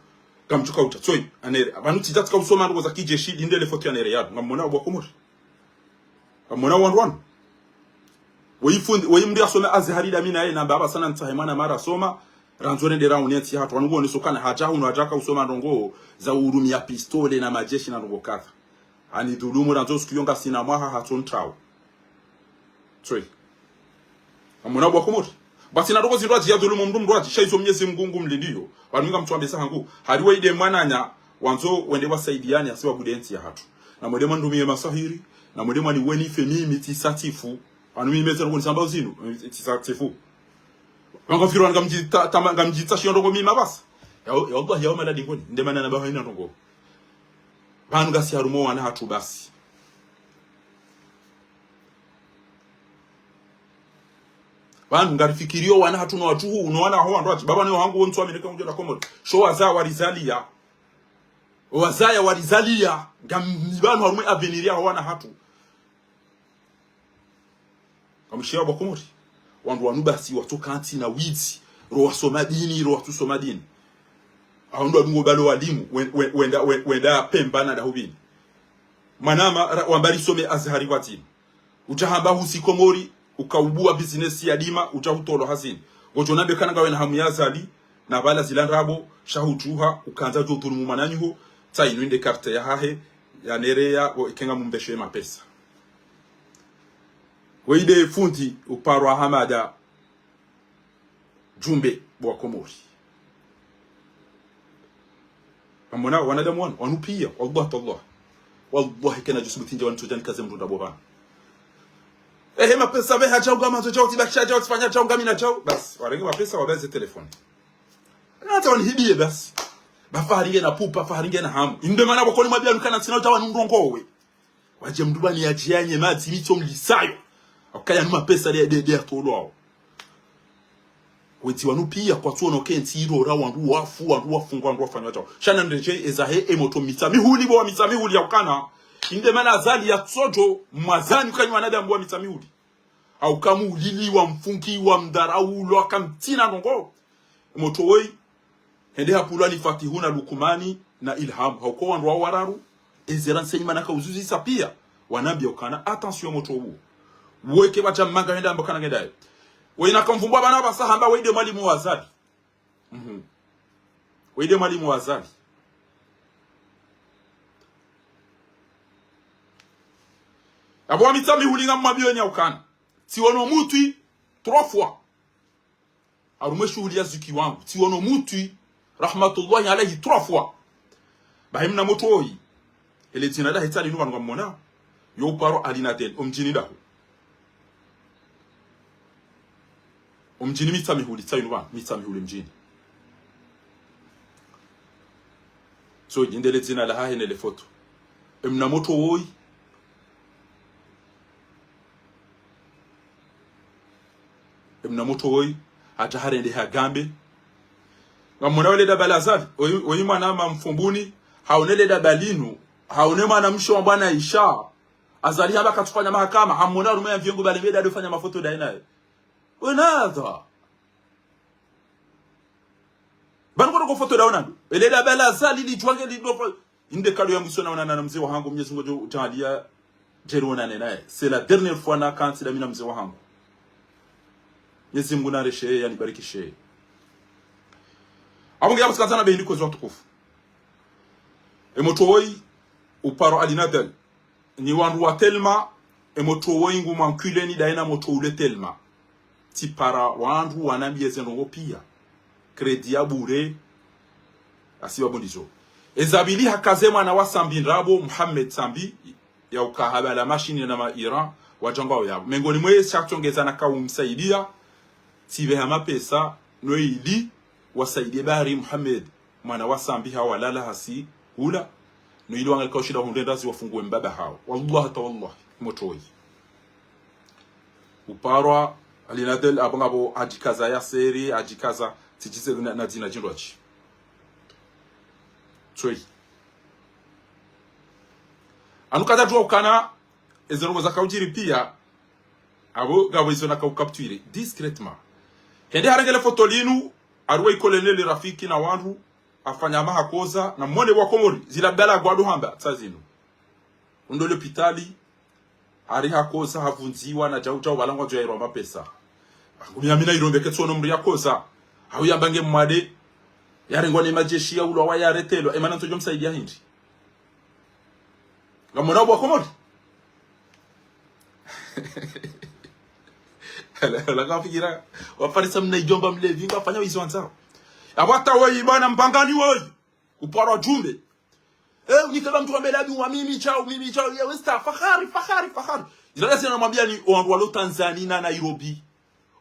Ngamdjuka uta, tsoyi, anere. Pvanu tsidja tsika usoma ndrongo za kijeshi, linde le foto ya nere yado. Ngamwona bo wa Komori. Ngamwona wandru wanu. Woyi fundi, woyi mndru yasome Azhari nda mi naye namba apvasa nantsahe mwana mara soma, randzo rende raune ntsi hatru. Wanu ngwoneso ukana hadja hunu hadja ka usoma ndrongo za urumia pistole na majeshi na ndrongo kadha. Hanidhulumu randzo siku yo ngasina mwaha hatso ntrao. Tsoyi. Ngamwona bo wa Komori. Basi na ndrongo zindru hadji yadhulumu mndru mndru hadji, sha izo Mnyezi Mngu ngumlindiyo. Pvanu ngamtsuambesa hangu. Hari woyi nde mwananya, wandzo wende wasaidiyane, hasibabu nde ntsi yahatru. Na mwende mwandumiye masahiri, na mwende mwaniweni fe mimi tsisa tsifu. Pvanu mimi meza ndrongo nisamba uzinu, tsisa tsifu. Wangafikiri wanu ngamdjita-, tama-, ngamdjitsashiya ndrongo mimi mapvasa. Ya, ya Allah, ya Allah, maladi ngoni. Nde mana namba hayina ndrongo. Pvanu ngasi harumwa wana hatru basi. Pvanu ngarifikiriyo wana hatru no watruhu, no wana ho wandru watsi. Baba ni wahangu wontsi wa Amerika, ngudjo la Komori. Sho wazaya warizaliya. Wazaya warizaliya. Ngami pvanu harumwa avenir ya wana hatru. Kamshiya wa Komori. Wandru wanu basi watsoka ntsi na widzi. Ro wasoma dini, ro watsusoma dini. Awo ndo wadungo balo walimu, wen-, wen-, wenda, wen-, wenda Pemba na Dahubini. Mwanama, ra-, wamba risome Azhari kwa timu. Utsahamba husi Komori, ukaubua business ya dima, utsahutolwa hazini. Ngodjo nambe kana ngawe na hamu ya Azali, na pvala zila ndrabo, sha hutsuha, ukandza djo dhulumu mwananyaho, tsa inu inde carte yahahe, ya nereya, wo ikenga mumbeshe mapesa. Wo inde fundi, uparwa Hamada, Djumbe wa Komori. Ngamwona wanadamu wanu, wanu piya, wallah tallah. Wallahi kena djusu butinja wanu tsoja nikaze mndru ndrabo pvanu. Ehe, mapesa pveha djau ngama zo djau, tibakisha djau, tsifanya djau, ngamina djau. Basi, warenge mapesa, wabeze telefoni. Na hata wanihibiye basi. Ba faharinge na pupa, faharinge na hamu. Inde mana bokoni mwabiya nukana ntsina uja wanu ndrongowe. Wadje mndru pvani yadje yanye madzi mitso mlisayo. Akaya numa pesa de, de, de atolwawo. Wendzi wanu piya kwatsuono ke ntsi irora wandru wafu, wandru wafungwa, wandru wafanywa djau. Sha na ndedje ezahe emotro Mitsamihuli bo wa Mitsamihuli ya ukana. Inde mana Azali ya tsodjo, mwazani ukanyi wanadamu wa Mitsamihuli. Au kamu ulili wa mfungi, wa mdharau, lo akamtsina ndrongo. Emotro woyi, hende hapvulwa ni Fatihuna, Lukumani na Ilhamu. Hauka wandru wa wararu, ezera nsenyi mana kauzuzisa piya. Wanambiya ukana, attention motro uwo. Weke bacha manga hende amba kana ngendaye. Woyi na kamvumbwa pvana pvasa hamba woyi nde mwalimu wa Azali. Mhm. Woyi nde mwalimu wa Azali. Abo wa Mitsamihuli ngamwambiyo nya ukana. Tsiono mutwi, trois fois. Harumwa eshuhuli ya ziki wangu. Tsiono mutwi, rahmatullahi alayhi, trois fois. Bahi mna motro woyi. Ele dzina lahe tsali nu pvanu ngamwona. Yo uparwa Alinatel, omdjini ndahu. Omdjini Mitsamihuli, tsayi nu pvanu, Mitsamihuli mdjini. So, yindele dzina lahahe nele foto. Emna motro woyi. Emna motro woyi, hata harende hagambe. Ngamwona wele daba la Azali, oyi, oyi mwana ma Mfumbuni, haone le daba linu, haone mwana mshe wa bwana Isha. Azali hamba katsufanya mahakama, hamwona harumwa ya mvyengo bale mbeda ndo fanya mafoto daye naye. Wenadha. Pvanu kono ko foto daona ndo. Ele daba la Azali lidjwange lidofa. Inde kado yangu sona onana na mze wahangu, Mnyezi Mungu djo utaliya djeri onane naye. C'est la dernière fois na kantsi dami na mze wahangu. Mnyezi Mungu na reshe, yani barikishe. Abonge ya msikanza na bendi kwezi watukufu. Emotro woyi, uparwa Alinatel. Ni wandru wa Telma, emotro woyi ngu mankuleni daye na motro ule Telma. Tsipara wandru wanambiye ze ndrongo piya. Crédit ya bure, asi babu ndizo. Ezapvili hakaze mwana wa Sambi ndrabo, Mohamed Sambi, ya uka habala mashini na ma Iran, wadjangwa yabo. Mengoni mwe sha tsongeza na kaumsaidiya, tsipveha mapesa, no ili, wasaidiye bari Mohamed, mwana wa Sambi hawu walala hasi hula, no ili wangalika ushinda hundre ndazi wafunguwe mbaba hawu. Wallah ta wallah, motro woyi. Uparwa, Alinatel, abo ngabo adjikaza ya seri, adjikaza, tsidjize na, na dzina djindrwadji. Tsoyi. Anu kadjadjuwa ukana, eze ndrongo zakaudjiri piya, abo ngabo izo na kau capturer, discrètement. Hende harenge le foto linu, haruwa ikolele le rafiki na wandru, afanya maha koza, na mwone wa Komori, zila bala gwadu hamba, tsa zinu. Undo lopitali, hari hakoza, havundziwa, na djau djau, pvala ngwadjo yahirwa mapesa. Ngumi yamina irombe ketsono mri yakoza. Hau yamba nge mwade, yarengwa ne madjeshi ya ulwa wa yaretelwa, emana ntsodjo msaidiya hindri. Ngamwona bo wa Komori. Ala, ala kafikira, wafarisa mna idjomba mlevi, ngafanya wizi wandzao. Abo hata woyi bwana Mpangani woyi. Uparwa Djumbe. Eh, unikaba mndru wa mbele abi wa mimi djau, mimi djau. Ya westa, fahari, fahari, fahari. Zilala zina namwambiya ni owandru walo Tanzania na Nairobi.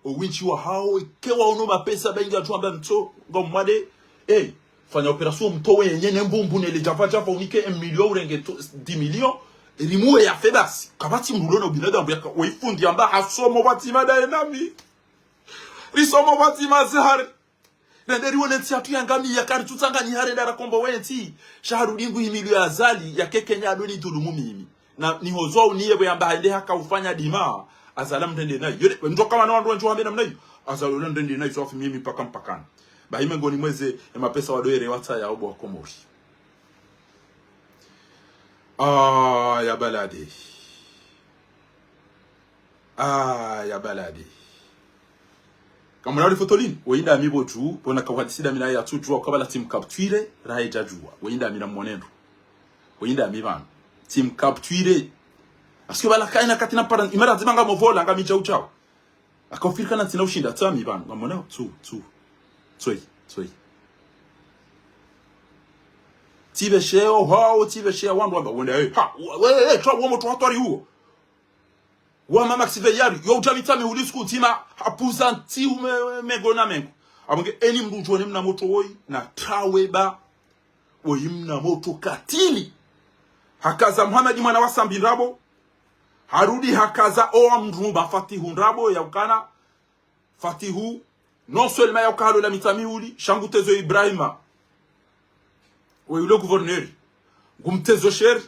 Owindji wahawo, eke waono mapesa, baingi atsuamba mtso, ngamwade. Eh, Fanya opération mtowe yenye ne mbumbu ne le djava djava, unike un million, urenge to-, dix millions. Rimuwe yafe basi. Kapvatsi mndru ulo na ubinadamu yaka, we ifundi amba hasomo pvatsima daye nami. Risomo pvatsima zihari. Nende riwone ntsi yatru yangamiya, karitsutsanganyiha rende rakombowe ntsi. Sha harudi ngu himilio ya Azali, yake Kenya ndo nidhulumu mimi. Na nihozo uniye bwe yamba hende haka ufanya dima. Azali mndrende nayi. Yole, mndru kama na wandru wendji wahambe namna iyo. Azali yole mndrende nayi, swafi mimi mpaka mpakani. Bahi mengoni mweze, emapesa wado ere watsa ya obo wa Komori. Ah, ya balade. Ah, ya balade. Kamuna uli fotolini, weyinda mi bo dju, bona kawadi sida mina ya tsudjuwa, ukabala tsi mkaptwire, rahe djadjuwa. Weyinda mi na monendo. Weyinda mi pvanu. Tsi mkaptwire. Parce que bala kayina kati na para, imara zibanga movola, ngami djau djau. Akaufirika na ntsina ushinda, tsami pvanu. Ngamona, tsu, tsu. Tsoi, tsoi. Tsi pvesheya, hao, tsi pvesheya, wandru wamba, wende, eh, ha, we, we, eh, twa, womo twa hatwari huo. Wa mama ksiveyari, yo utami tsami huli siku ndzima, hapuza ntsi ume, mengo na mengo. Abonge, eni mndru udjuwa ne mna motro woyi, na trawe ba, woyi mna motro katili. Hakaza Muhamadi mwana wa Sambi ndrabo, harudi hakaza owa mndru ba Fatihu ndrabo, ya ukana, Fatihu, non seulement ya ukalo la mitsamihuli, sha ngu tezo Ibrahima. We yule gouverneur. Ngu mtezo sheri.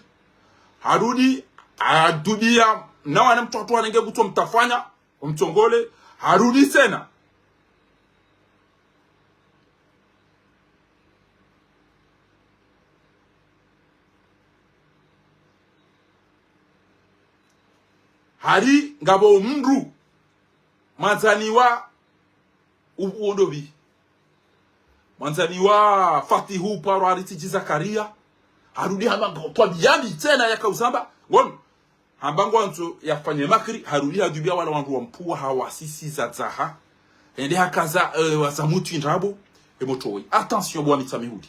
Harudi, adudia, na wana mtru watu wanenge kutso mtafanya, omtsongole, harudi tsena. Hari ngapvo mndru. Mwandzani wa u-, uwo ndopvi. Mwandzani wa Fatihu paro haritsi dji Zakaria. Harudi hamba ngo twabiya mbi tsena yaka usamba. Ngono. Hamba ngwandzo yafanye makri, harudi hadubia wala wandru wa Mpua hawasisi za dzaha. Ende hakaza, eh, waza mutwi ndrabo, e motro woyi. Attention, bo wa mitsamihuli.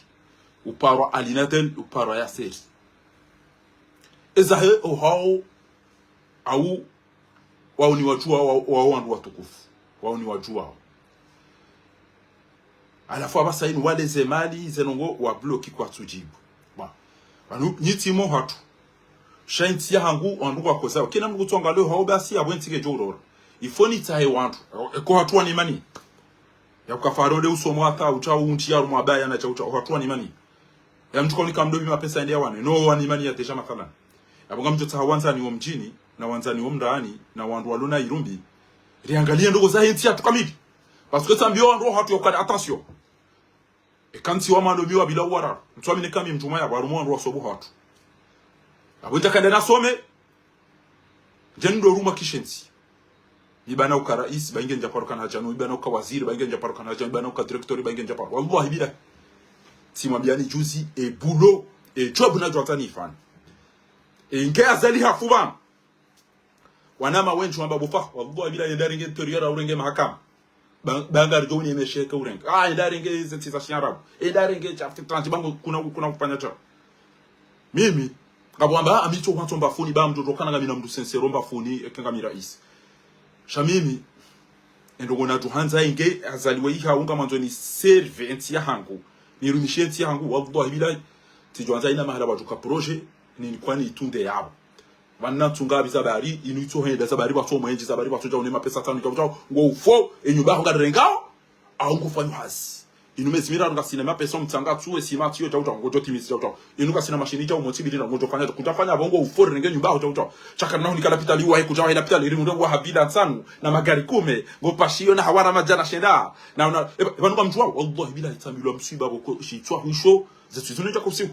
Uparwa Alinatel, uparwa Yaseri. Eza he, ohao, au, wao ni wadjuwa, wao, wao wandru watukufu. Wao ni wadjuwa wao. Halafu apvasa inu wale ze mali, ze ndrongo, wabloki kwatsudjibu. Ba. Pvanu, nyi tsi mo hatru. Sha intsi yahangu, wandru ngwakozao. Kena mndru kutsonga leo hao basi, apvo intsi kedjo urora. Ifo nitsahe wandru. Eko hatru wani mani. Ya ukafa ronde usomo hata, utsao untsi ya rumwa baya na tsao utsao. Hatru wani mani. Ya mndru kaunika mndopvi mapesa ende ya wane. No wani mani ya tesha mathalan. Yapvo ngamdjo tsaha wandzani wo mdjini, na wandzani wo mndani, na wandru walo na irumbi. Riangalie ndrongo za hentsi yatru kamili. Parce que tsambiyo wandru hatru ya ukana attention. Eka ntsi wa mando miwa bila uwarara. Ntsu amine kami mndru maya, warumwa wandru wasobo hatru. Apvo ndja kanda nasome. Ndje ndo rumwa kishenzi. Ibana uka rais, ba inge ndja paro kana hadja no. Ibana uka waziri, ba inge ndja paro kana hadja no. Ibana uka directeur, ba inge ndja paro. Wallahi bila. Tsimwambiani juzi, e boulot, e job nadjo hata nifanye. E nge Azali hafu pvanu. Wanama wendji wamba bo fa, wallahi bila yenda renge intérieur urenge mahakama. Ba-, banga ridjo une mesheke urenge. Ah, yenda renge ze ntsi za shiarabu. Yenda renge cha fitranji bango kuna, kuna kufanya cha. Mimi, ngapvo wamba, ah, mi tso hwantso mbafuni, ba mndru rokana ngami na mndru sincère mbafuni, eke ngami rais. Sha mimi, e ndrongo nadjo handza inge, Azali we iha unga mwandzo ni serve entsi yahangu. Nirumishe entsi yahangu, wallahi bila, tsidjo handza ina mahala wadjuka projet, ni nikwani itunde yapvo. Pvanu ntsunga pvi zabari, inu itso henda zabari, watso mwenji zabari, watso dja une mapesa tsanu, dja, dja, ngo ufo, e nyumba ho ngarirengao, au ngo fanyo hazi. Inu mezi miraru ngasina mapesa, mtsanga tsu, e sima tsiyo, dja, dja, ngodjo timisi, dja, dja. Inu ngasina mashini, dja, umotsi bili na, ngodjo fanya, kudja fanya, pvo ngo ufo, rirenge nyumba ho, dja, dja. Shaka na hunika lapitali, wahe kudja, wahe lapitali, iri mundru wa habila ntsanu, na magari kume, ngo pashiyo, na hawara madjana shenda. Na, na, e, e, pvanu ngamdjuwa, wallahi bila, itsambilwa mswiba, pvoko, shitswa, husho, ze tsizuni dja kusiwa.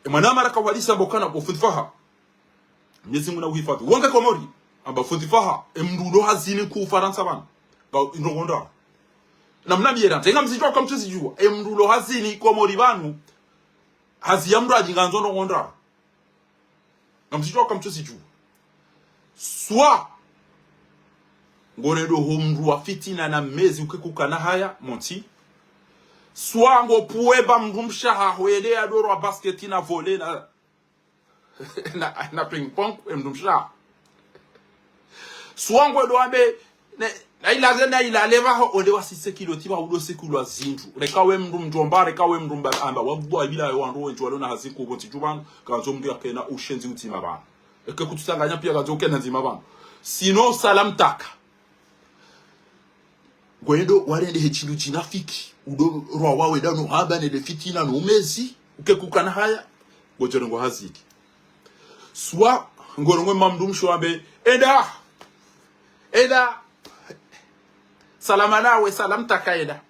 E mwana mara kawalisa mbokana, bo fundi Faha. Mwenyezi Mungu na uhifadhi. Wanga Komori, amba fundi Faha, e mndru ulo hazini ku Ufaransa pvanu. Ba, indrongo nda. Na mna miyera, tenga mzidjuwa kamtsi zidjuwa. E mndru ulo hazini Komori pvanu. Hazi ya mndru adji ngandzo ndrongo nda. Na mzidjuwa kamtsi zidjuwa. Swa. Ngorendo ho mndru wa fitina na mezi uke kukana haya, monti. Swa ngo puwe ba mndru mshaha hoyele ya doro wa basket na volley na na, na ping pong, e mndru msha. Swa ngwendo wambe, ne, Na ila ze na ila leva ho, onde wasise kilo tiba udo se kulwa zindru. Reka we mndru mdjomba, reka we mndru mba amba. Wallahi billahi wandru wendji walo na hazi nkuu pvo ntsi dju pvanu, kandzo mndru yakena ushenzi udzima pvanu. Eke kutsutsanganya pia kandzo ukena ndzima pvanu. Sino salam taka. Ngwendo warende he shindru shinafiki. Udo rwa wawe dano hamba nende fitina no umezi. Uke kukana haya. Ngodjo rengo hazi ki. Swa, ngorongoe mamndru mshe wambe, enda! Enda! Salama nawe, salam taka enda.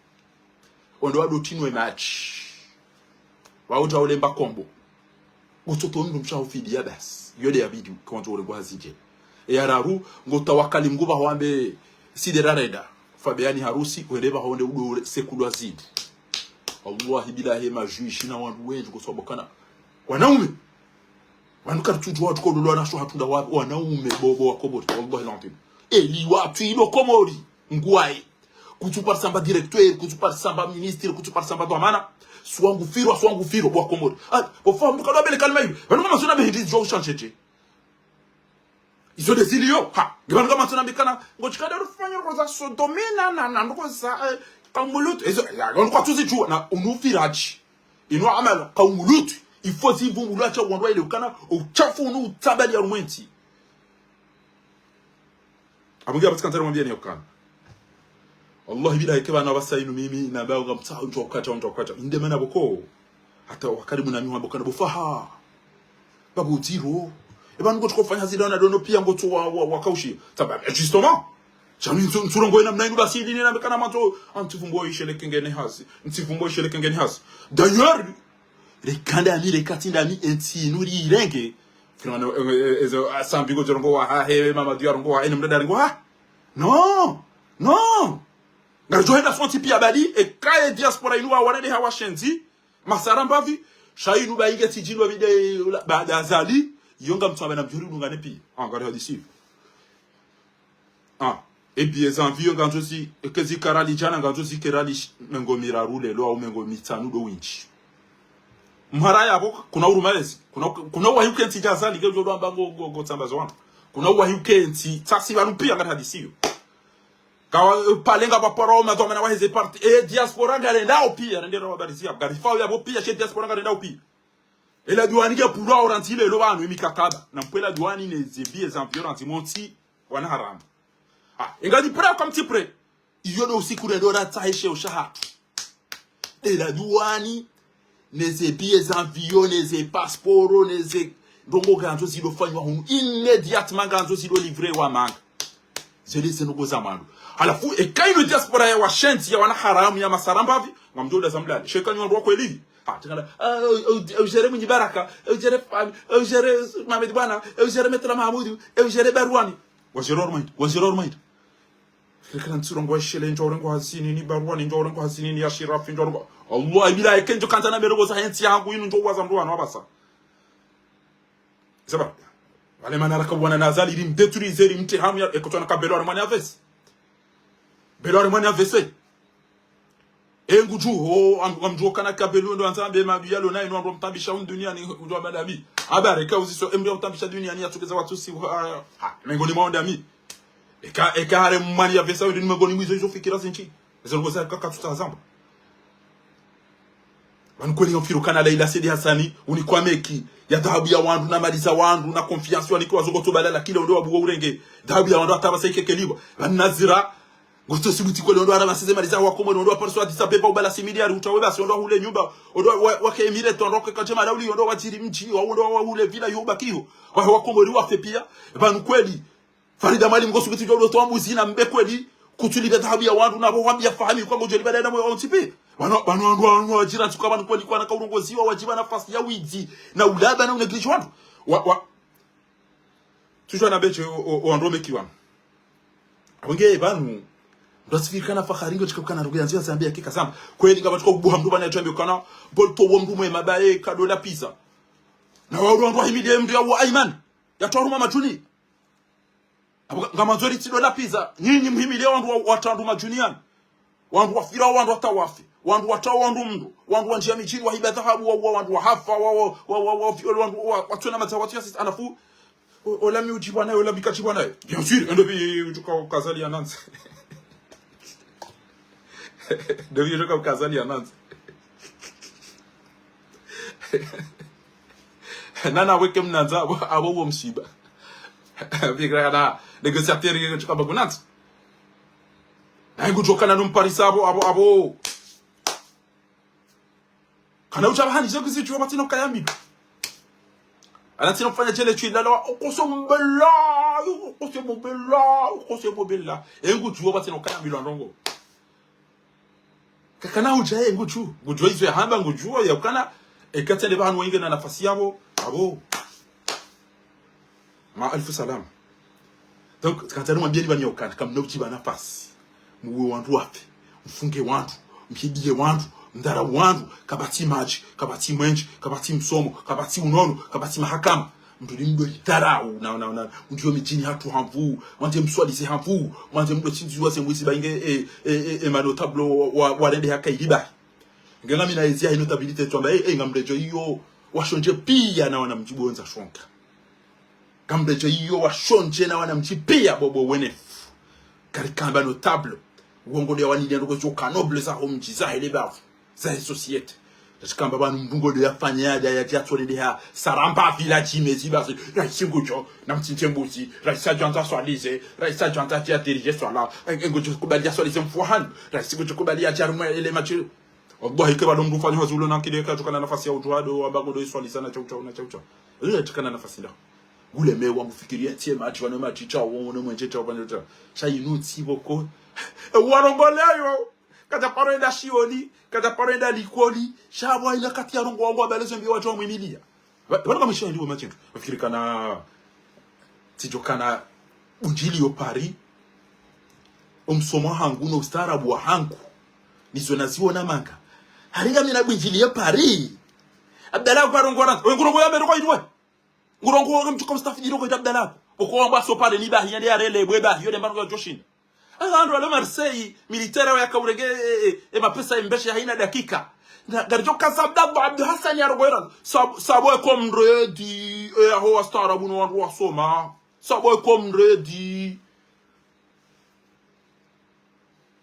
Ondo wado tinwe madji. Wauta ulemba kombo. Ngotsoto mndru mshe ufidiya basi. Yo nde yabidi, kwandzo urengo hazi dje. E ya raru, ngotawakali Mngu pvaho wambe, side rarenda. Fabiani harusi, wende pvaho nde udo se kulwa zindru. Wallahi billahi, madji shina wandru wendji, ngotsowa bokana. Wanaume! Wanu karitsudjuwa watru kololwa na sho hatunda wa, wanaume bobo wa Komori. Wallahi l'antim. Eli watru ilo Komori. Ngwaye. Kutsuparisa mba directeur, kutsuparisa mba ministre, kutsuparisa mba dhwamana. Swangu firo, swangu firo, wa Komori. Ah, ofa, mbuka ndo wabele kalima iyo. Wanu kama zona behindi zidjuwa ushanjeje. Izo nde ziliyo. Ha, nge wanu kama zona mbikana. Ngotsikada rufanya roza sodomina na, na, ndokoza, eh, kaumulutu. Izo, ya, wanu kwatsuzidjuwa, na unu firadji. Inu amala, kaumulutu. Ifo zivumbulwa sha wandru waelewe ukana, ushafu unu utabali ya rumwentsi. Abungi abatsi kandzari mwambia ni ukana. Wallahi billahi ke bana basa inu mimi, na bayo ngamtsa, undjo kwata, undjo kwata. Inde mana boko. Hata wakati muna mi wambo kana bofaha. Babu dziro. Eba nungo tsukofanya zidana dono pia ngotso wa, wa, wakaushi. Saba, eh, justement. Shanu ntsu, ntsurongoe namna inu basi ili nina mekana mandzo. Ah, ntsivumbo isheleke ngeni hazi. Ntsivumbo isheleke ngeni hazi. D'ailleurs, reka ndami, reka tsi ndami, entsi inu rirenge. Fina wana, eh, eh, eh, ezo, ah, Sambi ngodjo rongoa, ha, he, Mamadu yarongoa, ene mdada yarongoa, ha. Non. Non. Ngaridjo henda sontsi pia badi, eka ye diaspora inu wa wanade ha washenzi, masara mbavi, sha inu ba inge tsidjilwa bide, la, ba, da Azali, yo ngamtsu amba na mdjuri dungane pia. Ah, ngari hadisi. Ah, e billets za avion ngandzo zi, eke zika rali djana ngandzo zike rali sh-, mengo miraru lelo au mengo mitsanu ndo windji. Mhara yapvo, kuna uruma ezi. Kuna, kuna uwahi ukentsi dja Azali, ke udjo amba ngo, ngo, ngo tsamba zo wanu. Kuna uwahi ukentsi, tsasi pvanu pia ngari hadisi yo. Kawa, eh, pale ngapvo paro, madhwamana waheze parti, eh, diaspora ngarendao pia, rende rawa barizia, ngarifa yapvo pia, she diaspora ngarendao pia. Ela duwani ke pulwa orantsi lelo pvanu, emikataba. Na mpwe la duwani neze billets za avion rantsi montsi, wana haramu. Ah, inga di prêt comme ti prêt. Iyo ndo usiku rendo ratsahe sheo shahatru. Ela duwani, neze billets za avion, neze passeport, neze ndrongo ngandzo zilo fanywa hunu. Immédiatement ngandzo zilo livrer wa manga. Zele ze ndrongo za mwando. Halafu, eka inu diaspora ya washenzi, ya wana haramu, ya masara mbavi, ngamdjo uda za mlali. Sheka nyi wandru wa kweli. Ha, tikana, ah, eu, eu, eu géré Mwinyi Baraka, eu géré Fahmi, eu géré Mohamed Bwana, eu géré Maître Mahamoudou, eu géré Barwani. Wa géré Ormaid, wa géré Ormaid. Fikira ntsurongoa ishele, ndjo urengo hazini ni Barwani, ndjo urengo hazini ni Ashirafi, ndjo urengo. Allah, bila eke ndjo kandza na merongo za hentsi yangu, inu ndjo waza mndru wanu apvasa. Saba. Wale mana raka wana na Azali, ili mdétruise, ili mtre hamu ya, eko tsona ka Belo harimwa ni A V C. Belo harimwa ni A V C. E ngudjo, o, am-, amdjo kana ka Belo ndo andza ambe mabi yalo na inu ndo mtambisha unu duniani, ngudjo amba dabi. Aba reka uziso, emdjo mtambisha duniani ya tsukeza watru si, ha, ha, mengo ni maonda mi. Eka, eka hale mwani ya vesa wende ni mengoni mwa izo, izo fikira zindji. Izo ndrongo za kaka tuta zamba. Pvanu kweli ngamfikiri ukana Laila Said Hassani, unikwa meki ya dhahabu ya wandru na mali za wandru na confiance wanikiwa zo ngotso balala kila undro wabuwa urenge dhahabu ya wandru hata pvasa ikekeliwa. Pvanu nazira, ngotso sibuti kweli undro hara masize mali za wakomori, undro waparisa Addis Abeba ubala six milliards, utawe basi undro wahule nyumba, undro wa, wa, wake Emirates, undro wake kadjema dauli, undro wadjiri mdji, wa undro wahule villa yo ubakiyo. Wahe wakomori wafe pia. Pvanu kweli, Farida Mwalimu ngosubuti djo utowa mbuzi na mbe kweli, kutsuliba dhahabu ya wandru na pvo wambiya Fahmi kwa ngodjo liba daina mwe ontsi pi. Pvanu, pvanu wandru, wandru wadjira ntsuka pvanu kweli kwana ka urongoziwa wadjiba nafasi ya widzi, na ulaba na unégligé wandru. Wa, wa. Tsudjuwa na beche o, o, o wandru meki wanu. Apvo nge pvanu, ndo asifikiri kana Fakhari ngo tsika kana rugu ya ndziya zambi ya kika zamba. Kweli ngapvatsi kwa ubuha mndru pvanu ya tshambe kana, bolto wo mndru mwe mabaye, kado la pizza. Na wa wandru wahimidi mndru ya wa Ayman. Ya twaruma madjuni. Apvo nga-, ngamandzo ritsi do la pizza, nyinyi mhimile wandru wa, watrandru madjuni yanu. Wandru wafira, wandru watawafi. Wandru watawa, wandru mndru. Wandru wandjia midjini, wahiba dhahabu, wa, wa, wandru wahafa, wa, wa, wa, wa, wa, wandru wa, watsona madza, watsu ya sisi, halafu, o, ola mi udjibwa nayo, ola mi kadjibwa nayo. Bien sûr, endo bi, udjuka ukazali ya nanzi. Nde pvile djo ka mkazali ya nandzi. Nana weke mnandza abo, abo wo mshiba. Fikira kana négociateur yeka tsuka ba kunandzi. Na ngudjo kana no mparisa abo, abo, abo. Kana utsa bahani zeku zitsuwa batsina ukaya milo. Ana tsina ufanya tshele tshilala, ukose mbela, ukose mbela, ukose mbela. Engudjuwa batsina ukaya milo ndrongo. Kakana udja ye ngudju, ngudju izo yahamba ngudju ya ukana, eka tsende pvanu wenge na nafasi yabo, abo. Ma alfu salam. Donc, kandza nimwambieni pvanu ya ukana, kamna udjiba nafasi. Muwe wandru wafe, mfunge wandru, mhidiye wandru, mdharau wandru, kapvatsi madji, kapvatsi mwenje, kapvatsi msomo, kapvatsi unono, kapvatsi mahakama. Mndru ni mdo idharau, na, na, na, mndru yo midjini hatru hamvu, mwandze mswalise hamvu, mwandze mdo tsindziwa ze mwizi ba inge, e, e, e, e, ma notable wa, wa, warende haka iliba. Nge ngamina ezi ya hi notabilité tswamba, e, e, ngamredjo iyo, washondje piya na wana mdji bo wandza shonga. Ngamredjo iyo, washondje na wana mdji piya bo, bo wenefu. Kari kamba notable, wongo de wani de ndoko zo ka noble za ho mdji za hele bavu. Za société. Tashikamba pvanu mndru ngo de yafanya ya, ya, ya, ya, tsole de ya, saramba village imezi basi, raisi ngudjo, na mtsintse mbuzi, raisi adjo andza swalize, raisi adjo andza ya dirige swala, e, e, ngudjo kubali ya swalize mfuahani, raisi ngudjo kubali ya djarumwe ele machi. Wallahi, ke pvalo mndru ufanya hazi ulo na nkide ka tsukana nafasi ya udjuwa do, wamba ngo do iswaliza na chau chau, na chau chau. Ile tsukana nafasi nda. Ngule mewa mufikiri ya tsie machi, wane machi chau, wane mwenje chau, wane chau. Sha inu tsi boko. E, warongoleyo. Kadja paro enda shioni, kadja paro enda likoli, sha pvo ina kati ya rongo wangu wa balezo mbi wadjo mwimiliya. Pva-, pvanu kamwisho ndi we machindu. Wafikiri kana, tsidjo kana, bundjili yo Paris, omsomo hangu, no ustaarabu wa hangu, nizo naziona manga. Haringa mina bundjili yo Paris. Abdallah kwa rongo ranta, we ngurongo ya mero kwa idwe. Ngurongo wa mtsuka mstafidi rongo ita Abdallah. Oko wamba so pare ni bahi, yende ya rele, bwe bahi, yode mbano ya djoshinda. Anga wandru walo Marseille, militaire wa yaka urenge, e, e, e, mapesa embeshe haina dakika. Na, ngaridjo kaza Abdallah Abdou Hassan ya rogoera. Sab-, sabo e komredi, e, aho wastaarabu no wandru wasoma. Sabo e komredi.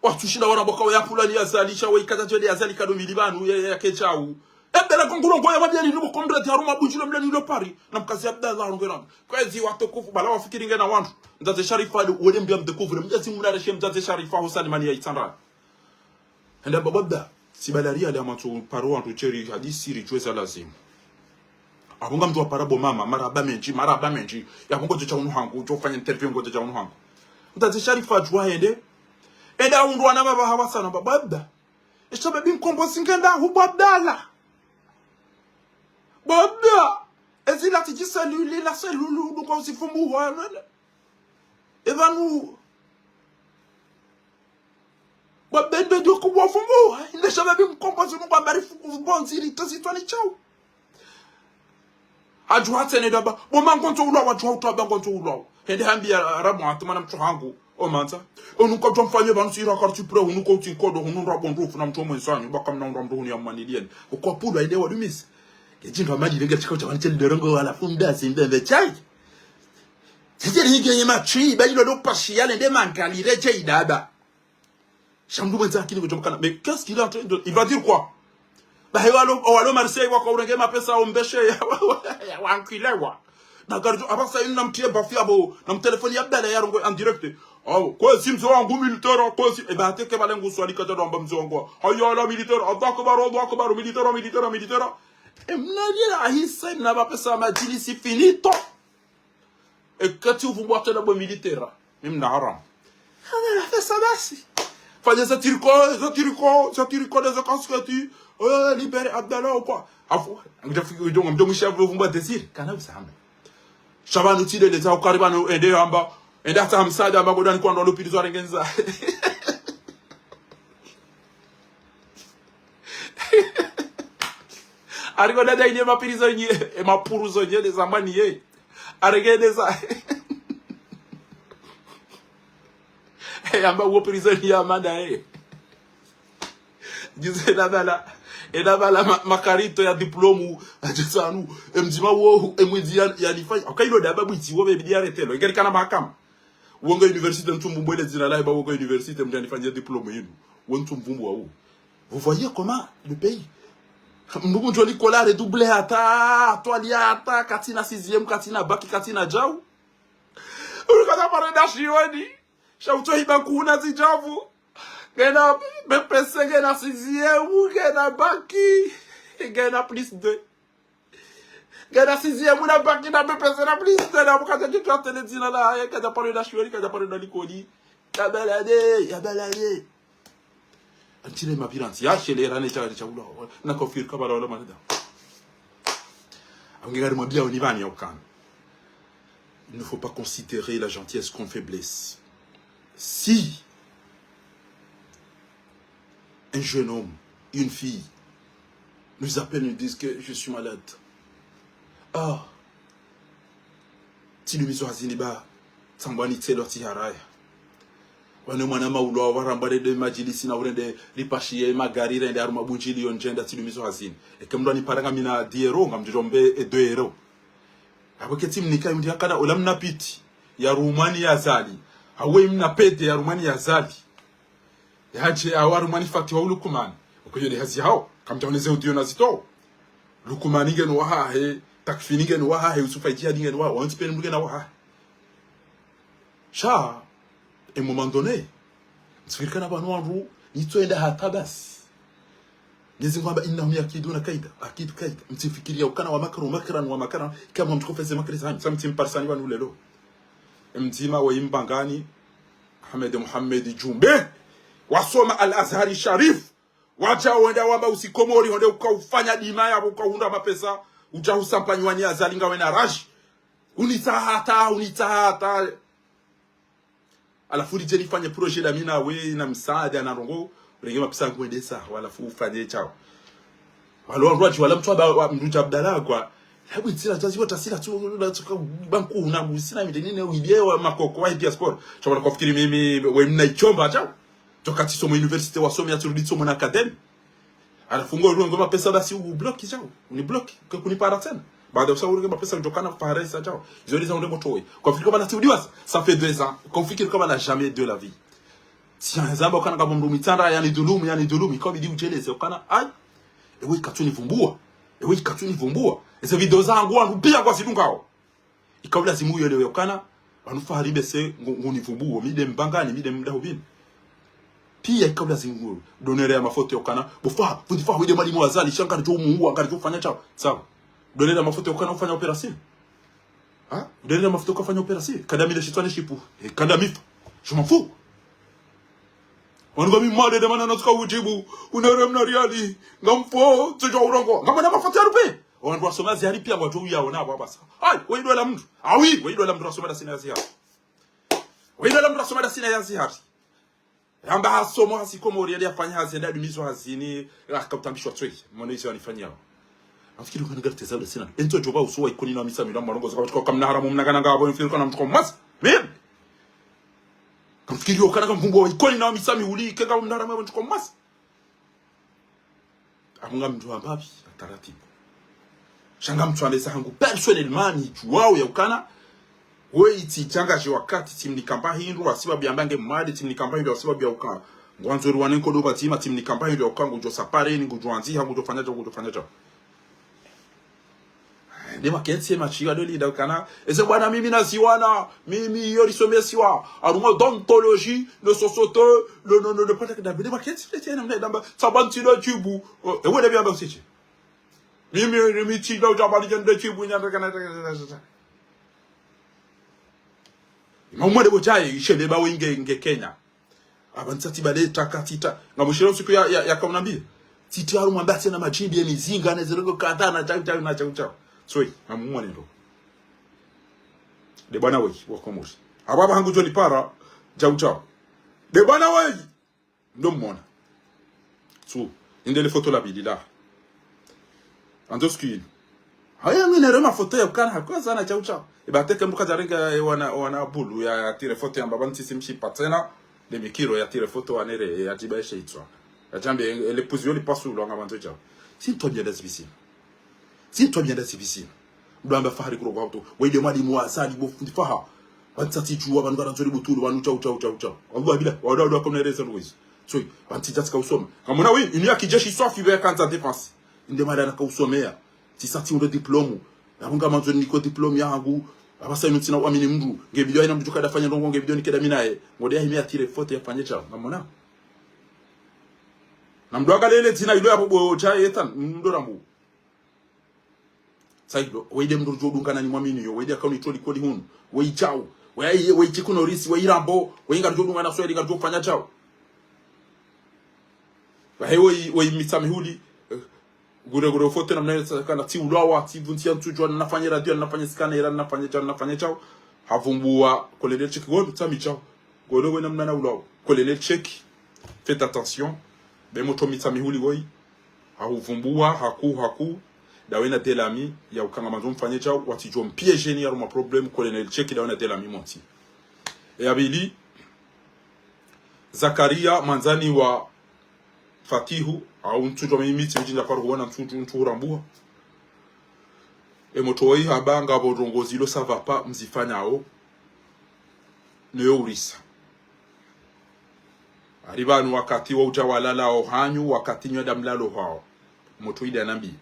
Watsushinda wana boka wa ya pvulani ya zalisha, wa ikata tshele ya zalika do mili pvanu, ya, ya, ya kechau. Ebele kongulo ngoya mabiyani nubo komredi haruma bundjilo mlani lo Paris. Na mkazi Abdallah rogoera. Kwezi watukufu, bala wafikiri nge na wandru. Mdzadze Sharifa, wele mbiya mdécouvre. Mdzadze muna reshe mdzadze Sharifa, ho Salimani ya Itsandra. Hende baba bda. Si bala ria le amatso paro wandru tsheri hadisi ridjuwe za lazimu. Abonga mndru wa para bo mama, marahaba mendji, marahaba mendji. Ya bongo djecha unu hangu, djo fanya interview ngo djecha unu hangu. Mdzadze Sharifa djuwa hende. Enda undru wana baba hawa sana baba bda. Esha babi mkombozi ngenda hu bwa Abdallah. Baba. Ezi lati dji cellule, la cellule, nuko usifumu wa, Evanu. Bwa bende dio kubwa fumbu. Inde shababi mkombozi nuko ambari fuku bonzi ri tasi twani chau. Adjuha tsene daba. Bo mangonzo ulwa, wadjuha utaba ngonzo ulwa. Hende hambi ya rabu atuma na mtsu hangu. O manza. Onuka djwa mfanye pvanu sira karti pre, unuka utsi nkodo, unu ndrabo ndrufu na mtsu omwe nsanyu, baka mna undra mndru hunu ya mwanilieni. Ukwa pulwa inde wadumisi. Kejinga mali renge tshikao tshapvani tsheli dorongo wala fumda simbembe chai. Tshitsheli hige ye matwi, ba ilo lo pashi yale nde mangali reje idaba. Shamdu mwenza akini kujomkana. Mais qu'est-ce qu'il est en train de, il va dire quoi? Ba he walo, walo Marseille waka urenge mapesa ombeshe ya, ya, ya, wankilewa. Na garijo, abasa inu na mtiye bafi abo, na mtelefoni ya Abdallah ya rongo en direct. Awo, kwezi mze wangu militaire, kwezi, e ba ateke bale ngu swali kata damba mze wangu. Hayya ala militaire, Allahu Akbar, Allahu Akbar, militaire, militaire, militaire. E mna lie la ahisa, mna mapesa madjili si finito. E kati uvumbwa tena bo militaire. Mimi na haram. Hana nafasi basi. Fanya za tiriko, za tiriko, za tiriko, za kasketi. Eh, libéré Abdallah ou quoi? Afu, ngamdjo fiki, ngamdjo mwisha vumbwa Désiré. Kana usame. Sha pvanu tsi de leza ukari pvanu ende amba. Ende hata msaada amba godani kwa ndo lupirizo arengenza. Ariko dada ine mapirizo nye, e mapuruzo nye, de zamani ye. Arege de za. E amba uwo prison ya manda e. Djuzi ena bala, ena bala ma, makarito ya diplôme, adjusanu, e mdzima wo, e mwidzi ya, ya nifanya. Aka ilo daba bwitsi, wo bebidi ya retelo, ikali kana mahakama. Wonga université ntsumbu bwele dzina lahe ba wonga université mdja nifanya diplôme yinu. Wentsu mvumbuwa wo. Vous voyez comment le pays. Mndru mdjo likoli redoublé hata, twali hata, katsina sixième, katsina bac, katsina djau. Uli kadja paro enda shioni. Sha utsohiba kuna zidjavu. Ngena B P C, ngena sixième, ngena bac. Ngena plus deux. Ngena sixième, na bac, na B P C, na plus deux, na mkadja djitwa tele dzina lahahe, kadja paro enda shioni, kadja paro enda likoli. Ya balade, ya balade. Antile mapiransi, ya shele rane cha, cha ula. Na kofir kabala wala manada. Amge ngari mwambia oni bani ya ukana. Il ne faut pas considérer la gentillesse comme faiblesse. Si un jeune homme, une fille, nous appelle, nous disent que je suis malade. Ah, tsi dumizo hazini ba, tsambwani tselo tsi haraya. Wane mwana maulwa waramba rende madjilisi na urende ripashiye magari rende harumwa bundjili yo ndjenda tsi dumizo hazini. Eke mndru aniparanga mina dix euros, ngamdjombe e deux euros. Apvo ketsi mnika yundri yakana ola mna piti ya rumwani ya Azali. Hawe mna pede ya rumwani ya Azali. Yadje awa rumwani fati wa Lukumani. Uko yo nde hazi hao. Kamdjaoneze udiyo na zito. Lukumani ngeno wahahe, Takfini ngeno wahahe, Yusufa Idjihadi ngeno wahahe, wontsi pia mndru ngena wahahe. Sha, à un moment donné, mtsifikiri kana pvanu wandru, nitsoenda hata basi. Mwenyezi Mungu hamba, إنهم يكيدون كيدا، أكيد كيدا. Mtsifikiri ya ukana wa makaru, makaran, wa makaran, kama mtsuko feze makri zanyu, sa mtsi mparisani pvanu lelo. Mdzima wa Imbangani, Ahmed Mohamed Djumbe, wasoma Al Azhari Sharif, wadja wenda wamba usi Komori, honde uka ufanya dima yapvo, uka uhundra mapesa, udja usampanyiwa ni Azali ngawe na raji. Unitsaha hata, unitsaha hata. Halafu ridje rifanye projet la mina we na msaada na ndrongo, urenge mapesa ngwendesa, halafu ufanye shawo. Walo wandru wadji wala mtru amba, wa, mndru dja Abdallah kwa. Hebu itsila tsazi wa tasila tsu, la tsuka banku na musina midinine uidie wa makoko wa diaspora. Sha wala kwafikiri mimi, we mna ichomba shawo. Toka tsisomo université wasome ya tsurudi tsomo na académie. Halafu ngo, ngo mapesa basi ubloki shawo. Unibloki. Ke kunipara tsena. Baada usa urenge mapesa udjokana faresa shawo. Izo ndiza unde moto we. Kwafikiri kama nati udiwasa. Ça fait deux ans. Kwafikiri kama na jamais de la vie. Tsi ya zamba ukana kama mndru mitsandra, yani dhulumu, yani dhulumu. Ikabidi udjeleze ukana, ai. Ewe ikatsu nivumbua. Ewe ikatsu nivumbua. Eze video zangu wandru pia kwazidungao. Ikao lazimu uyelewe ukana, pvanu Fahari bese ngu, ngunivumbuo, mi nde Mbangani, mi nde mdahubini. Pia ikao lazimu udonere ya mafoto ya ukana, bo Faha, fundi Faha, we nde mwalimu wa Azali, sha ngaridjo umuua, ngaridjo ufanya shawo. Sawa. Udonere ya mafoto ya ukana ufanya opération. Ha? Udonere ya mafoto ya ukana ufanya opération. Kanda mi nde shitswa ne shipu. Eh, kanda mifa. Je m'en fous. Wanu ngami mwade nde mana natsuka udjibu. Unere mna riali. Ngamfo, tsudjo urongoa. Ngamwona mafoto ya rupe. Wandru wasoma Azhari pia ngwadjo uyaona apvo apvasa. Ayi, we idola mndru. Ah oui, we idola mndru wasoma dasina ya Azhari. We idola mndru wasoma dasina ya Azhari. Ramba hasomo hasi Komori yali yafanya hazi yende adumizo hazini, akautambishwa tswe. Mwana izo wanifanyao. Nafikiri ukana gari teza dasina. Entso djoba usuwa Ikoni na Misami na mwarongozo kwa kamna haramu mna kana ngapvo, nafikiri ukana mtsuko mwasa. Mimi. Kamfikiri ukana kamvumbuo Ikoni na Misami uli, ke ngapvo mna haramu mtsuko mwasa. Amunga mndru wa mbapvi, ataratibu. Sha ngamtsuambesa hangu personnellement nidjuwao ya ukana, we itsi djanga dje wakati, tsimnikamba hindru, wasibabu ya mbange mwade, tsimnikamba hindru, wasibabu ya ukana. Ngwandzo ri wane nkodo pvadzima, tsimnikamba hindru ya ukana, ngudjo sapare ni, ngudjo andziha, ngudjo fanya shawo, ngudjo fanya shawo. Nde makentsi ye matshiga ndo linda ukana. Eze bwana mimi naziwana, mimi yo risomesiwa. Harumwa d'ontologie, le sosoto, le, le, le, le, nde makentsi, le tiena mna damba, tsamba ntsi le djibu. Eh, ewe nde biamba usitsi. Mimi, mimi tsi le udjabali nde djibu, nyanda kana. Ima umwade bo shayi, ishele ba wenge, nge Kenya. Apvanu tsatsi bale taka tsita. Ngamshira usiku ya, ya, ya kaunambia. Tsiti harumwa mbasi na madjimbi ya mizinga, na zirongo kadha, na shawu, shawu, na shawu, shawu. Soi, ngamumone ndo. Nde bwana weyi, wa Komori. Apvo apvaha ngudjo nipara, shawu, shawu. Nde bwana weyi. Ndo mmona. Tsu. Inde le foto la pvili la. Andzo siku yinu. Haya, mi nere mafoto ya ukana, hakwa zana shawu shawu. Eba teke mbuka zarenga, eh, wana, wana bulu ya, ya tire foto ya mbaba ntsi simshipa tsena. Nde mikiro ya tire foto wanere, eh, ya djiba eshe itswa. Ya djambe, eh, le puzi yo li pasu lo anga mandzo shawu. Tsi ntwabia nda zibisina. Tsi ntwabia nda zibisina. Ndo amba Fahari kurongoa hapvo. We nde mwalimu wa Azali bo fundi Faha. Pvanu tsatsi djuwa, pvanu ngarandzo ri butulu, pvanu shawu, shawu, shawu, shawu. Wallahi bila, wada, wada, kamna ereza ndo wezo. Tsoyi, pvanu tsidja tsika usoma. Ngamwona wi, inu ya kijeshi swafi be yakandza défense. Inde mara naka usomea. Tsisa tsi undo diplôme. Yapvo ngamandzo niko diplôme yahangu. Apvasa inu tsina uamini mndru. Nge bidi yo hayina mndru kadjafanya ndrongo, nge bidi yo nikenda mi naye. Ngode yahime yatire faute yafanye shawo. Ngamwona. Na mndru angalie le dzina ilo yapvo bo dja yetsan, mndru rambu. Saido, weyi nde mndru ridjo dungana ni mwamini yo, weyi nde akauni toli koli hunu, weyi shawo, weyi, weyi shikuno risi, weyi rambo, weyi ngaridjo dungana sweli, ngaridjo fanya shawo. Wahe weyi, weyi Mitsamihuli, eh, gure gure ufote na mnaye tsakana tsi ulwawa, tsi vunti ya ntsudjwa, nafanye radio, nafanye scanner, nafanye shawo, nafanye shawo. Havumbua, kolele sheki wodu, tsami shawo. Gole wena mnana ulwawa. Colonel Cheikh, faites attention. Be motro Mitsamihuli woyi. Hahuvumbua, haku, haku. Ndawe na Delami, ya ukanga mandzo mfanye shawo, watsidjo mpiégeni harumwa problème, Colonel Cheikh, ndawe na Delami monti. E ya pvili, Zakaria, mwandzani wa Fatihu, au ntsudjwa mimi, tsi mdji ndja faru huona ntsudju, ntsu hurambua. E motro woyi hamba ngapvo ndrongo zilo ça va pas, mzifanyao. Noyo urisa. Hari pvanu wakati wa udja walala ohanyu, wakati nyo nda mlalo hao. Motro ida nambi.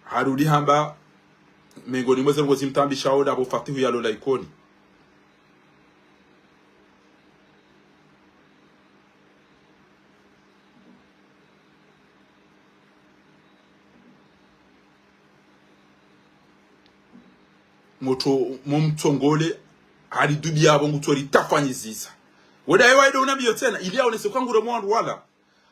Harudi hamba, mengoni mweze ndrongo zimtambishao ndapvo Fatihu yalola Ikoni. Motro momtsongole, hari dubi yapvo ngutso ritafanyizisa. Weda ewa ido unambiyo tsena, ili yaonese ukangure mwa wandru wala.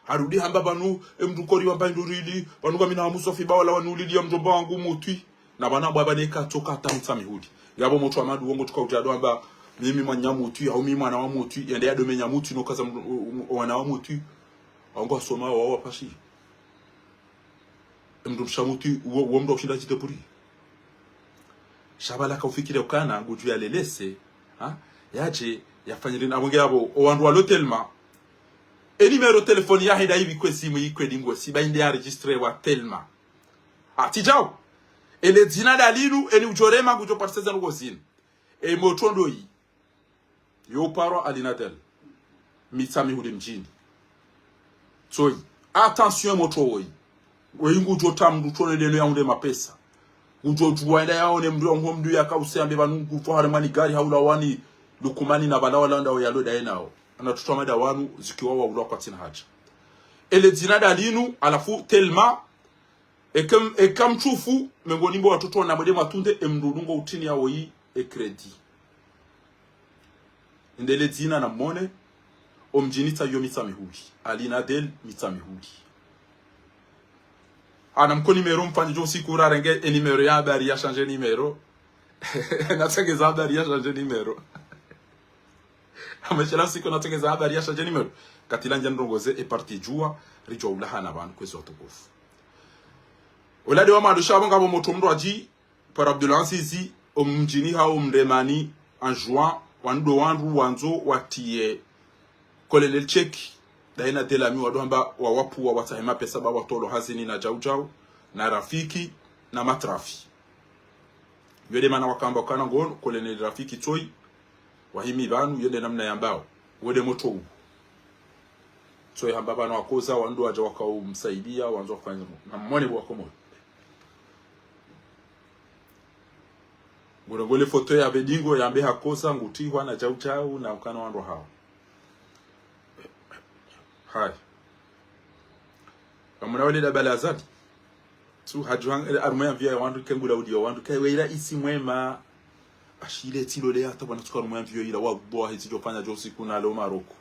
Harudi hamba pvanu, emndru kori wamba indurili, pvanu kamina wa Musafi ba wala wanulili ya mdjomba wangu Mutwi. Na pvanu bwaba neka tsoka hata Mitsamihuli. Yapvo motro Amadu wongo tsuka udjado hamba, mimi mwana Mutwi, au mimi mwana wa Mutwi, yende yadome nya Mutwi, no kaza mndru, u-, u-, wana wa Mutwi. Wangu wasoma wa wapashi. Emndru msha Mutwi, uwo, uwo mndru wa ushinda jitepuri. Sha pvala kaufikiri ukana, ngudju yalelese, ha? Yadje, yafanyire na mwenge yapvo, owandru walo Telma. E numéro téléphone yahe nda ipvi kwe simu ikwe dingo, si ba inde ya enregistré wa Telma. Ati djao. Ele dzina nda linu, eni udjorema ngudjo parisa ze ndrongo zinu. E motro ndoyi. Yo uparwa Ali Nadel. Mitsamihuli mdjini. Tsoyi. Attention motro woyi. Woyi ngudjo ta mndru tsone leno yaunde mapesa. Ngudjo djuwa enda yaone mndru ya mho mndru ya kause ambe pvanu ngufo haremwa ni gari haula wani Lukumani na pvala wala nda oyalo ndaye nao. Ana tutwa mada wanu zikiwa wa ulwa kwatsina hadja. Ele dzina nda linu, halafu Telma, Eka m-, eka mtsufu, mengoni mbo watoto na mwende mwatunde, emndru udungo utini ya woyi, e crédit. Inde le dzina na mone, omdjini tsa yo Mitsamihuli. Ali Nadel Mitsamihuli. Ana mko numéro mfanye djo siku rarenge e numéro ya habari ya change numéro. Natsengeza habari ya change numéro. Ameshela siku natsengeza habari ya change numéro. Katila ndja ndrongoze e parti djuwa, ridjuwa ulahana pvanu kwezi watukufu. Olade wa mado shabo ngapvo motro mndru adji, para Abdul Azizi, omdjini hao Mremani, en juin, wandru wandru wandzo watiye Colonel Cheikh, ndaye na Delami wado hamba wawapvuwa watsahe mapesa ba watolwe hazini na Djaudjau, na Rafiki, na Matrafi. Yo nde mana wakamba ukana ngono, Colonel Rafiki Tsoyi, wahimi pvanu, yo nde namna yambao. Wo nde motro uwu. Tsoyi hamba pvanu wakoza, wandru wadja wakaumsaidia, wandzo wafanya, na mwone bo Wakomori. Ngulongole foto ya bedingo, yambe hakoza, ngutihwa na Djaudjau, na ukana wandru hao. Haya. Kamuna wale da bala Azali. Tsu hadjuwa, eh, harumwa ye avion ya wandru, kengula udiyo wandru, ke we raisi mwema. Ashile tsi lole hata pvwana tsuka harumwa ye avion ila, wallahi tsidjofanya djo siku nalo Maroko.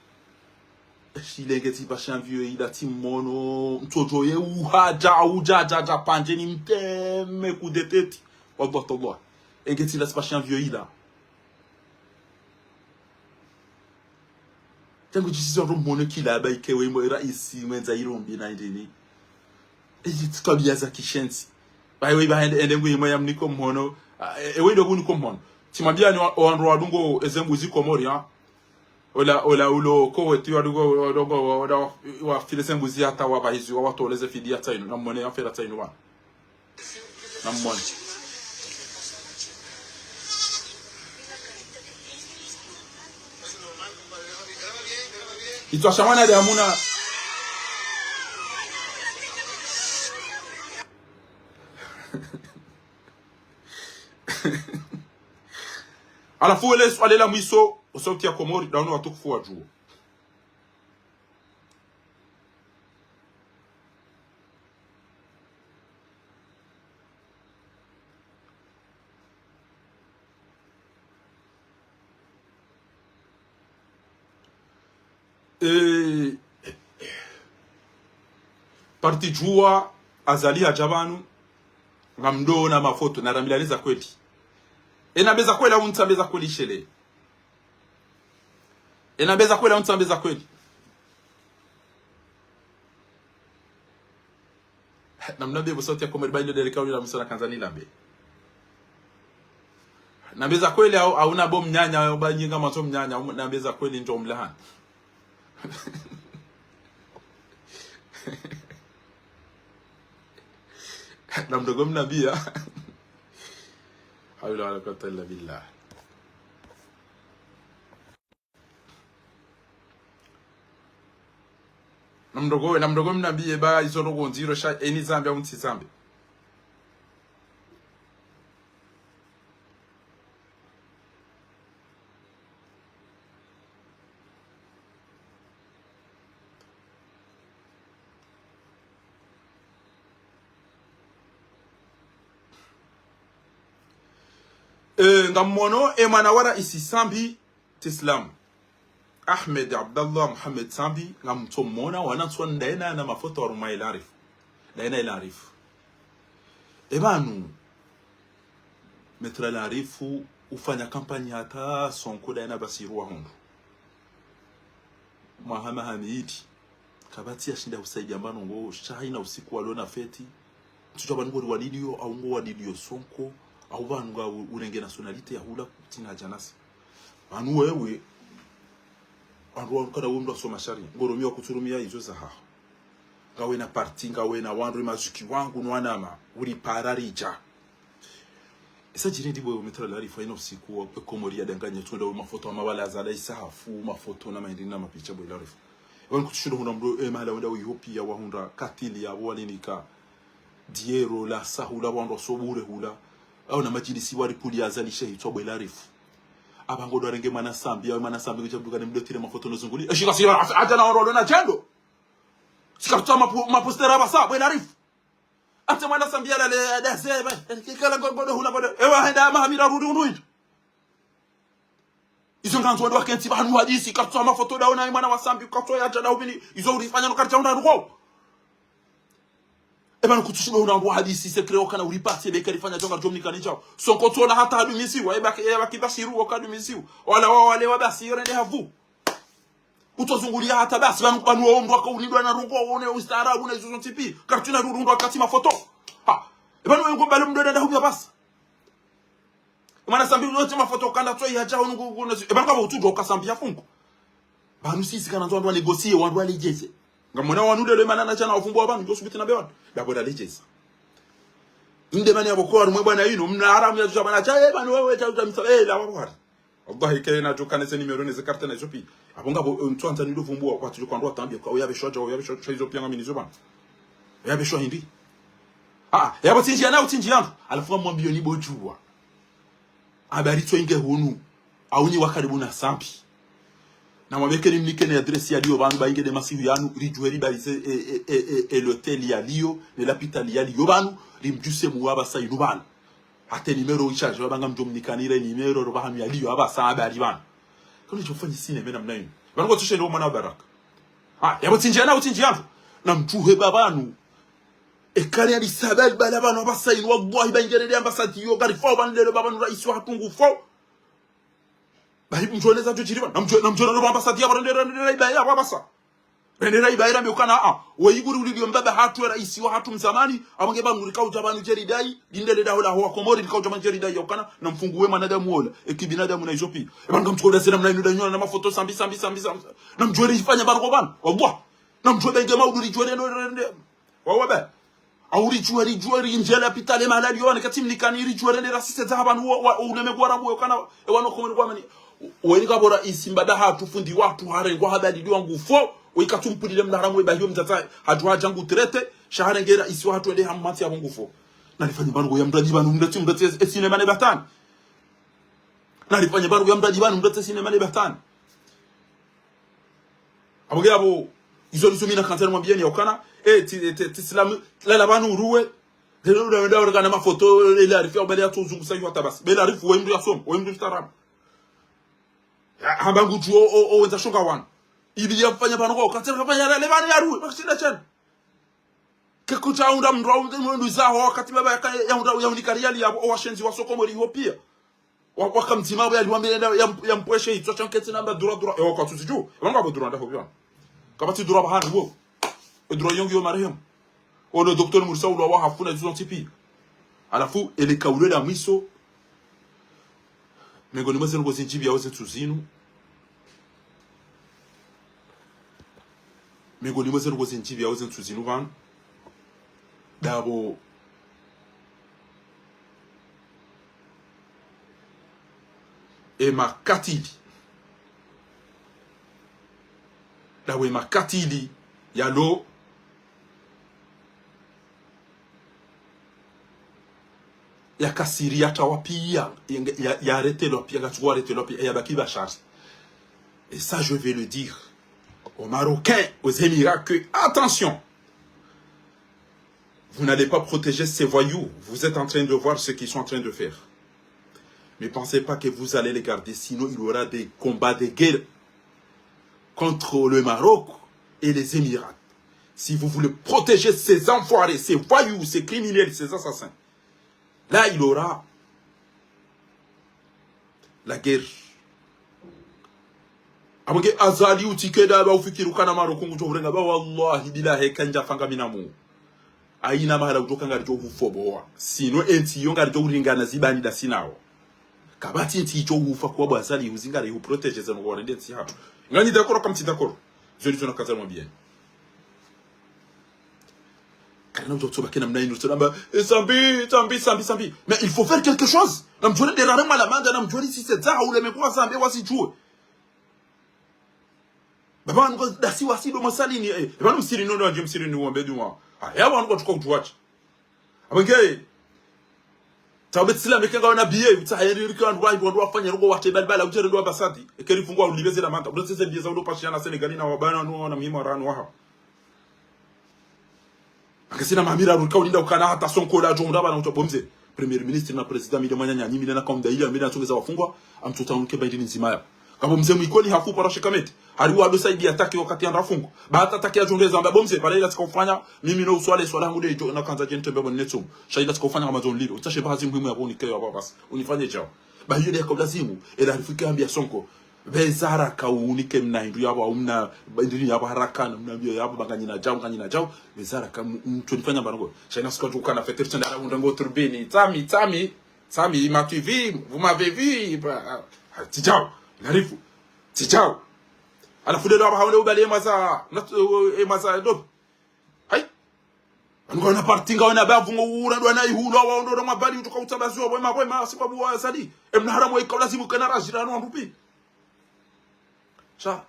Ashile nge tsi pvashi ye avion ila, tsi mono, mtsodjo ye uhadja, udja, dja, dja, pandje ni mteme kudeteti. Wallahi tallahi. Enge tsi la tsi pvashi ye avion ila. Tangu djisisi wandru mhono kila ba ike we imwe raisi mwendza irumbi na indini. Ezi twabiya za kishenzi. Ba ewe ba ende, ende ngu imwe ya mniko mhono. Ah, e-, ewe ndo kuniko mhono. Tsimwambia ni wa-, wandru wadungo eze mbuzi Komori, ha? Ola, ola ulo ko wetu wadungo, wadungo, wa, wa, wa, wafile ze mbuzi hata wabahizi, wawatoleze fidiya tsainu. Na mwone ya fela tsainu wa. Na mwone. Itswa sha mwanadamu na. Halafu wele swala la mwiso, o Sauti ya Komori, ndawo watukufu wadjuwe. Eh, parti djuwa Azali hadja pvanu, ngamdjo ona mafoto, na rambilane za kweli. Ena mbeza kweli, au ntsa mbeza kweli shele. Ena mbeza kweli, au ntsa mbeza kweli. Namnambiye bo Sauti ya Komori ba ilo nde lika ulila msana kandzani lambe. Nambe za kweli au, au nabo mnyanya, au ba nyinga mwandzo mnyanya, au nambe za kweli ndjo mlahani. Namdrogo mnambiya. Hawla wala quwwata illa billah. Namdrogo, namdrogo mnambiye ba izo ndrongo ndziro sha, eni zambe au ntsi zambe. Eh, ngamwono, e mwana wa raisi Sambi, Tislam. Ahmed Abdallah Mohamed Sambi, ngamtso mwona, wana ntswa ndaye na mafoto harumwa El Arif. Ndaye na El Arif. E pvanu, Maître El Arif ufanya kampanyi hata Sonko ndaye na Bassirou wahundru. Mwaha maha mili. Kapvatsi yashinda usaidiya mbano ngo, sha hayina usiku walo na feti. Ntsudjuwa pvanu ngori wadiliyo, au ngo wadiliyo Sonko, au pvanu nga u-, urenge nationalité ya hula kutsina djanasi. Pvanu wewe, wandru wanu kana wundru wasoma shariya. Ngorumiwa kutsurumiya izo zahaho. Ngawe na parti, ngawe na wandru mazuki wangu no wanama, uri para ridja. Isa djiri ndi bo Maître El Arif hayina usiku wa Komori yadanganya tsonda we mafoto wa mabala azala isahafu, mafoto na mahindri na mapicha bo El Arif. Wanu kutsushindo hundra mdru, eh, mahala wenda wiho piya wahundra katili yabo walinika. Diero la sahula wandru wasobure hula. Au na madjilisi wari puli Azali shehi tswa bo El Arif. Aba ngodo arenge mwana Sambi, awe mwana Sambi kudja mdru kane mdru tire mafoto no zunguli. Eshika sira, hata na wandru walo na djendo. Sika tswa mapo-, mapostera basa, bo El Arif. Ate mwana Sambi yalale, adase, ba, kikala ngo-, ngodo hula ngodo. Ewa henda mahamira rudi undru indru. Izo ngandzo wandru wakentsi pvanu hadisi, katsowa mafoto ndawo na mwana wa Sambi, katsowa yadja na upvini, izo urifanya no karidja undra ndrukwa. E pvanu kutsushindo undra ndru hadisi, secret okana uripasi, ebe karifanya djonga djomnikani djawo. Sonko tsola hata hadumisiwa, eba ki-, eba ki Bassirou wakadumisiwa. Wala wa wale wa basi, yorende havu. Utsozunguliya hata basi, pvanu, pvanu wa undru waka ulindwa na ndrukwa, wone ustaarabu na izo zontsi pi. Karitsina ndru undru wakati mafoto. Ha. E pvanu wengo mbale mdru nda hubiya basi. Mwana Sambi ulote mafoto kanda tso yadja hunu ku-, ku-, na si-, e pvanu kaba utsudjuwa uka Sambi ya fungu. Pvanu sisi kana ndzo wandru wa négocier, wandru wa ledjeze. Ngamwona wanu lelo mana na djana wafumbo wa pvanu, ndio subiti na be wandru. Dabo la ledjeza. Inde mani yabo kwa rumwe bwana inu, mna haramu ya djudja bwana, dja, eh, pvanu wewe, dja, dja, misa, eh, la wabwari. Wallahi, ke na djo kane ze numéro ne ze carte na izo pi. Abo ngabo, eh, mtsu andza nido fumbo, wa, watsu kwa ndo watambi, kwa, uyabe shwa dja, uyabe shwa, shwa izo pi ngamini izo pvanu. Uyabe shwa hindri. Ah, yabo tsindji ya na, utsindji ya ndo. Halafu ngamwambiyo ni bo djuwa. Habari tso inge hunu. Au nyi wa karibu na Sambi. Namwambe ke nimnikeni adresse yaliyo pvanu, ba inge nde masihu yanu, ridjuwe ribalize, e, e, e, e, e, l'hôtel yaliyo, ne lapitali yaliyo pvanu, rimdjuse muwa basa inu pvanu. Hata numéro icharge, waba ngamdjo mnikani re numéro, roba hanu yaliyo, abasa habari pvanu. Kanu djo fanyi sinema namna inu. Pvanu kotsushe ndo mwana wa baraka. Ha, yabo tsindji ya na, utsindji ya ndo. Namdjuhe ba pvanu. Ekari alisabal bala pvanu abasa inu, wallahi, ba inge nde ambassade yo, kari fao pvanu lelo ba pvanu raisi wahatru ngu fao. Bahi mdjone za djodjiri pvanu, namdjo-, namdjone lo ambassade ya pvanu nde, nde, nde, nde, ya abasa. Rende rai baira mbe ukana, ah, weyi kuri ulilio mbaba hatru, raisi wahatru mzamani, aba nge pvanu rikaudja pvanu djeridai, linde le daho la ho wa Komori, rikaudja pvanu djeridai ya ukana, namfunguwe mwanadamu wola, eki binadamu na izo pi. E pvanu ngamtsuko dasina mna inu da nyona na mafoto Sambi, Sambi, Sambi, Sambi. Namdjuwe rifanya pvanu ko pvanu, wallah. Namdjuwe ba inge maudu ridjuwe rende, rende. Wawa ba. Au ridjuwe, ridjuwe, rindjele lapitali mahala liyo, wane kati mnikani, ridjuwe rende rasise za hapvanu, wa, wa, uleme kwa rabu, ukana, e wanu Komori kwa mani. Weli kapvo raisi mbaba hatru fundi watru harengwa habadiliwa ngufo. Weka tsumpulile mna haramu weba hiyo mdzadze hatru hadja ngu traité. Sha harenge raisi watru ende hammatsi yapvo ngufo. Nalifanye mbanu ya mradi pvanu mradi mradi e cinéma ne batani. Nalifanye mbanu ya mradi pvanu mradi e cinéma ne batani. Apvo nge apvo, izo nizo mi nakandza nimwambiyeni ya ukana, eh, ti, eh, ti, ti silamu, lala pvanu uruwe, lelo uda wenda urekana mafoto, eh, le Arifu ya ubali ya tuzungusa yuwa tabasi. Be le Arifu, we mndru ya somo, we mndru mstaarabu. Ya, hamba ngutru o, o, o, wendza shonga wanu. Ibi ya fanya pvanu kwa, katsina kafanya, lale pvanu ya ruwe, makishinda chana. Kekucha unda mndru, unda mndru zaho, wakati baba ya, ya unda, ya unika riyali ya, o washenzi wa soko mori ho pia. Wa, waka mdzima apvo yaliwambe ya, ya, ya mpweshe itswa sha nketsi namba dura dura. Ewa kwa tuzi dju. Ewa ngapvo dura ndaho pvya. Kapvatsi dura pvahanu wo. E dura yongi yo marehemu. Ono docteur Murisa ulwa wa hafuna zizo ntsi pia. Halafu, ele kaule la mwiso. Mengoni mwa ze ndrongo zindji pia wo ze ntsu zinu. Mengoni mwa ze ndrongo zindji pia wo ze ntsu zinu pvanu. Ndapvo e makatili. Ndapvo e makatili yalo ya kasiri ya tawa pia, ya, ya, ya retelwa pia, ngatsuwa retelwa pia, ya baki bashari. Et ça, je vais le dire aux Marocains, aux Émirats, que, attention, vous n'allez pas protéger ces voyous. Vous êtes en train de voir ce qu'ils sont en train de faire. Mais pensez pas que vous allez les garder, sinon il y aura des combats, des guerres contre le Maroc et les Émirats. Si vous voulez protéger ces enfoirés, ces voyous, ces criminels, ces assassins, là, il y aura la guerre. Apvo nge Azali utsi ke ndapvo ufikiri ukana Maroc ngudjo hurenga ba wallahi billahi kandja fanga minamu. Haina mahala udjo ka ngaridjo hufobowa. Sinon entsi yo ngaridjo huringana zibani ndasi nawo. Kapvatsi ntsi idjo hufa kuwa bo Azali huzingare hu protéger ze ndrongo warende ntsi hatru. Nganyi d'accord kamtsi d'accord. Zo ndizo nakandza nimwambiyeni. Kana udjo tsoba kena mna inu tsoba, eh, Sambi, Sambi, Sambi, Sambi. Mais il faut faire quelque chose. Namdjore nderare mwa la manda, namdjore si c'est ça, ule mekuwa Sambi, wasi djuwe. Baba wanu kwa ndasi wasi ndo masalini, eh. Baba wanu msirini ndo wandje msirini wambe duma. Ah, ya wanu kwa tuka udjuwaji. Apvo nge, taube tsila meke ngawe na biye, utsa hayeri rika wandru wa, wandru wafanya ndrongo wate balbala, udjere ndo ambassade. Ekeri fungwa ulibeze la manda. Udo tseze biye za udo pashiana Senegali na wabana, no, na mhima ranu waha. Angasina mamira ruka ulinda ukana hata Sonko la djo unda pvanu utsa bo mze. Premier ministre na président mi nde mwananyanyi, mi nde na kaunda ile, mi nde na tsongeza wafungwa, amtsutsa unike baindini ndzima ya. Kabo mze mwikoni hafu para shekamete. Hari wado saidi ya taki wakati yanda fungwa. Ba hata taki ya djo ndeza amba bo mze, para ila tsika ufanya, mimi no uswale swala hangu nde idjo nakandza djente mbebo netsu. Sha ila tsika ufanya kama djo nlilo. Utsashe bahazi muhimu ya bo unike ya babas. Unifanye djao. Ba hiyo nde ya kaulazimu, ela harifu ike ambiya Sonko. Be za haraka unike mna hindru yapvo, au mna hindru yapvo haraka, na mna mbio yapvo, ba nganyina djao, nganyina djao. Be za haraka, m-, m-, tsu nifanya mba ndrongo. Sha ina suka djuka na fekeri tsenda, ara undra ngo turbini. Tsami, tsami, tsami, ma T V, vous m'avez vu, ba, ah, tsi djao, narifu, tsi djao. Halafu lelo apvo haone ubali emaza, na, emaza, do. Hai. Wanu ngwana parti ngwana bavu ngo ura ndo wana ihulwa wa ondo ndo mabali utuka utsabazi wa bwema bwema, sibabu wa Azali. Emna haramu wa ikaulazimu kana rajira no wandru pi. Sha.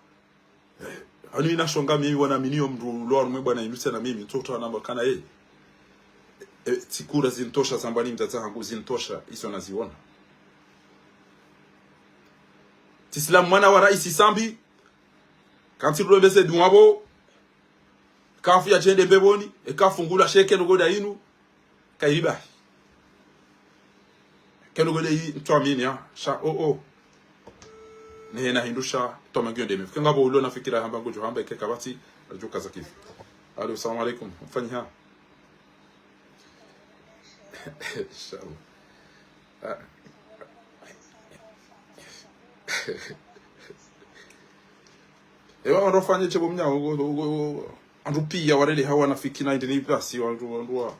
Eh, anu ina shonga mimi wana mini yo mndru ulo anu mwe bwana inuse na mimi, ntsotso anamba kana, eh. Eh, tsikura zintosha zambwa ni mdzadze hangu zintosha, iso naziona. Tsislamu mwana wa raisi Sambi, kantsi lulembeze duma bo, kafu ya djende mbepvoni, eka fungula sheke no goda inu, kairibahi. Keno goda yi, ntwamini ya, sha, oh, oh. Nehe na hindru sha, toma ngiyo ndemi. Fika ngapvo ulo na fikira hamba ngudjo hamba, eke kapvatsi, adjuka za kifu. Alo, salamu alaikum. Mfanyi ha? Inshallah. Ah. Ewa, wandru wafanye shebo mnya, wo, wo, wo, wo, wandru piya warele hawa na fikira indi ni basi, wandru, wandru wa.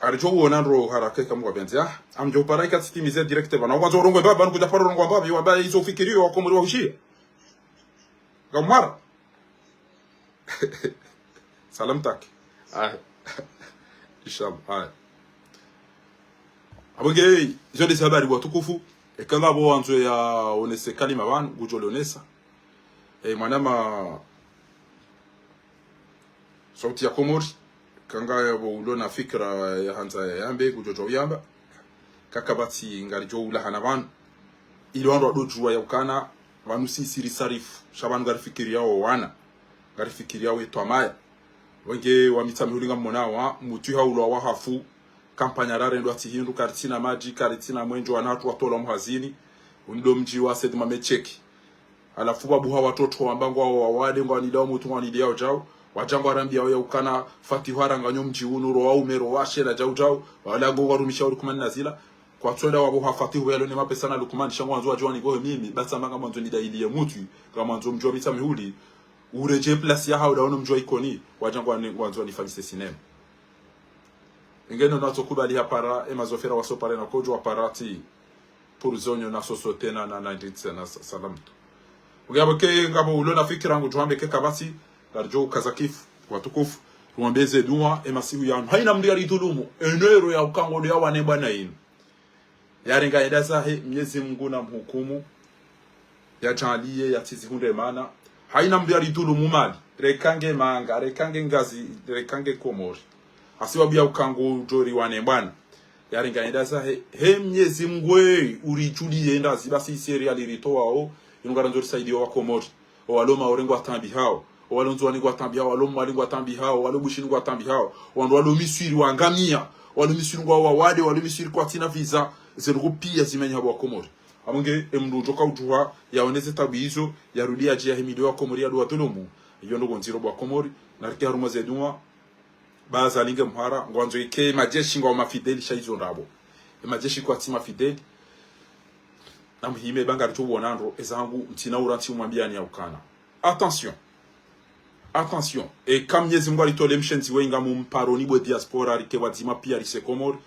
Aridjo uona ndro haraka eka mwa benzi, ah, amdjo para ika tsitimize direct bana. Wazo rongo baba, nukudja paro rongo baba, wamba izo fikiri, wakomori wa hushiya. Gamara. Salam taki. Ah. Inshallah. Ah. Apvo nge, izo nde ze habari watukufu. Eka ngapvo wandzo yaonese kalima pvanu, ngudjo lionesa. E, mwanama Sauti ya Komori, eka ngapvo ulo na fikira yahandza yayambe, ngudjo djo uyamba. Kakapvatsi ngaridjo ulahana pvanu. Ili wandru wadodjuwa yaukana, pvanu sisi risarifu, sha pvanu ngarifikiriyao wana. Ngarifikiriyao etwamaya. Wenge wa Mitsamihuli ngamwonao, mutwi haulwa wahafu, kampanya rarendwa tsi hindru, karitsina madji, karitsina mwenje, wana hatru watolwa mhazini, undo mdji wa Said Mohamed Cheikh. Halafu pvabuha watoto wamba ngwao wawade, ngwaniliyao mutru, ngwaniliyao djau, wadja ngwarambiyao yaukana Fatihu haranganyo mdji unu, ro waume, ro washe na djau djau, wala ngo ngwarumisha uri kumani na zila, kwatsu enda wabuha Fatihu yalo ne mapesa na Lukumani, sha ngwandzo wadjuwa ni ngohe mimi, basi amba ngamwandzo nidayiliye mutwi, ngamwandzo mdji wa Mitsamihuli, uredjee place yahawo ndawono mdji wa Ikoni, wadja ngwani-, ngwandzo wanifanyise sinema. Engeno natso kubali hapara, ema zofera wasopare na kodjo wapara tsi, pour zonyo na soso tena na, na nditse na sa-, salamtu. Ugabo ke ngapvo ulo na fikira ngudjo hambe ke kapvatsi, ngaridjo ukaza kifu, watukufu, rumwambe ze duwa, emasihu yanu. Haina mndru yaridhulumu, eno ero yauka ngo ndo yawane bwana inu. Yarenga yenda zahe, Mnyezi Mungu namhukumu, yadjaliye, yatsizihundre mana. Haina mndru yaridhulumu mali, reka nge Manga, reka nge Ngazidja, reka nge Komori. Hasibabu yauka ngo ndo riwane bwana. Yarenga yenda zahe, he Mnyezi Mungu we, uridjuliye ndazi, basi iseri aliritowawo, inu ngarandzo risaidiye wa Komori. Owalo Maore ngwatambihao, owalo Ndzuwani ngwatambihao, owalo Mwali ngwatambihao, owalo Bushini ngwatambihao, owandru walo Miswiri wangamia, owalo Miswiri ngwao wawade, owalo Miswiri kwatsina visa, ze ndrongoo piya zimenye hapvo wa Komori. Apvo nge, emndru udjoka udjuha, yaoneze tabu izo, yarudi yadje yahimiliye wa Komori, yadu wadhulumu. Iyo ndrongoo ndziro bo wa Komori, narike harumwa ze duwa, ba Azali nge mhara, ngwandzo ike majeshi ngwao mafideli sha izo ndrabo. Emajeshi kwatsi mafideli, namhime ba ngaridjo uwona ndro, ezangu, ntsina ura ntsi umwambiyani yaukana. Attention. Attention. Eka Mnyezi Mungu aritole mshendzi we inga mumparoni bwe diaspora, rike pvadzima piya rise Komori.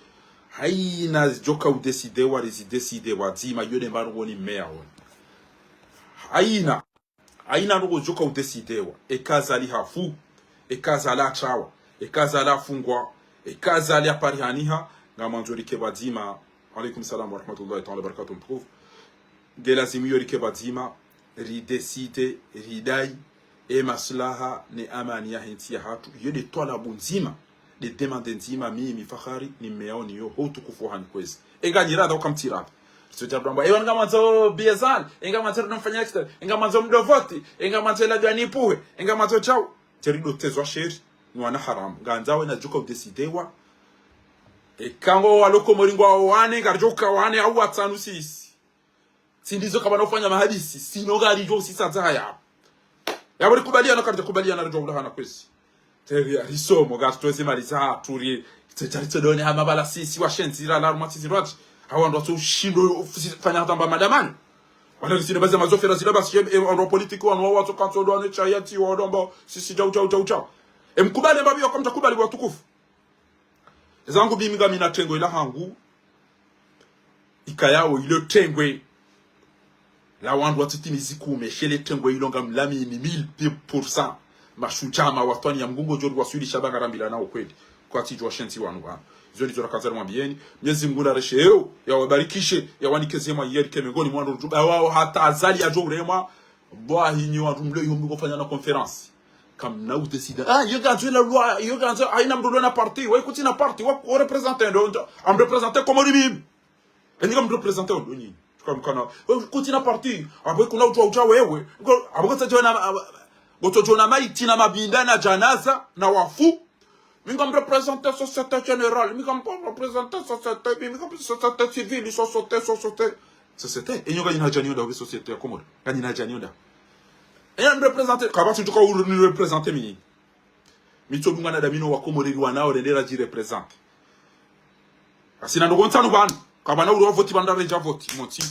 Haina zidjoka udécidéwa, rizidécidé pvadzima, iyo nde mba ndrongoo nimeyaoni. Haina. Haina ndrongoo zidjoka udécidéwa. Eka Azali hafu. Eka Azali atrawa. Eka Azali afungwa. Eka Azali aparihaniha. Ngamwandzo rike pvadzima. Alaikum salam wa rahmatullahi ta'ala wa barakatuh, mtukufu. Nge lazimu iyo rike pvadzima, ridécidé, ridayi, e maslaha, ne amani yahe ntsi yahatru. Iyo nde twalabu ndzima, nde demande ndzima, mimi Fakhari, nimeyaoniyo, ho utukufu wahanyu kwezi. Enga nyi radha uka mtsi radha. Ritso dja ramba, ewa ngamwandzo biezan, enga mwandzo rinomfanya extra, enga mwandzo mdovoti, enga mwandzo ela djani ipuhe, enga mwandzo chau. Teri do tezwa sheri, ni wana haramu. Ngandza wena djuka udécidéwa. Eka ngo walo Komori ngwao wane, ngaridjo uka wane, au watsanu sisi. Tsi ndizo kapvana ufanya mahadisi, sino ngaridjo usisa dzaya. Yapvo rikubaliana, karidja kubaliana, ridjo ulahana kwezi. Teri ya risomo, ngaritoweze mali zahatru, ri, tse djari tse done hama bala sisi, washenzi ra, la ruma sisi rwati. Hawa ndo watso ushindo, fanya hata mba madamani. Wana risine bazi ya mazofera zila basi, em, em, wandru wa politiki, wanu wa watso kantso, ndo wane chaya ti, wa ndo amba, sisi, jau, jau, jau, jau. Em, kubali, mbabi, wako mtakubali, watukufu. Ezangu mimi ngamina tengwe la hangu. Ikayao ilo tengwe la wandru watsitimizi kume, she le tengwe ilo ngamlamini mille pour cent. Mashujaa ma watwani ya Mngu ngudjo riwaswilisha ba ngarambilana ukweli. Kwatsi djuwa shenzi wanu wanu. Izo ndizo rakandza rimwambiyeni. Mnyezi Mngu nareshe yeo, yawabarikishe, yawanike zema yeri ke mengoni mwa wandru djuba wao hata Azali yadjo uremwa, bwa hinyi wandru mlo iho mlo kofanya na conférence. Kamna udécidé. Ah, iyo ngandzo ela loi, iyo ngandzo, haina mndru lo na parti, wa ikutsina parti, wa, wa représenter, ndo, ndo, am représenter Komori mimi. Eni kam représenter ndo nyinyi. Kam kana, wa ikutsina parti, apvo kuna udjuwa udjuwa wewe. Ngo, apvo kutsa djona, apvo, kutsa djona maiti na mabinda na djanaza na wafu. Mi ngam représenter Société Générale, mi ngam représenter société, mi ngam société civile, société, société. Société, enyo nganyina hadja niyonda, obi société ya Komori. Nganyina hadja niyonda. Enyo mi représenter, kapvatsi mndru ka uri ni représenter mimi. Mi tso dunga na damino wa Komori ri wanao rendera dji représenter. Asina ndoko ntsanu pvanu, kapvana uri wa voti pvanda redja voti, monti,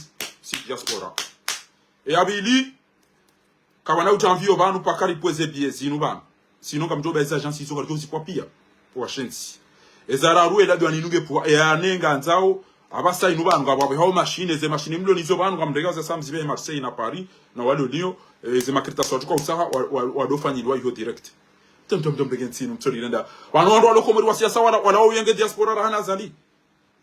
si diaspora. E ya pvili, kapvana udja mviyo pvanu paka ripvweze biye zinu pvanu. Sino ngamdjo ba ezi agence izo ngaridjo zipvwa piya. Washenzi. Eza raru ela dwani nunge pvwa, e ya ne ngandzao, apvasa inu pvanu ngapvo apvo hao machine, ze machine mlo nizo pvanu ngamrenga ze samzi be Marseille na Paris, na walo Lyon, e, ze makartasi watsuka usaha, wa, wa, wado fanyilwa iho direct. Tom, tom, tom, bege ntsinu, mtsori renda. Wanu wandru walo Komori wa siasa wala, wala wa uyenge diaspora rahana Azali.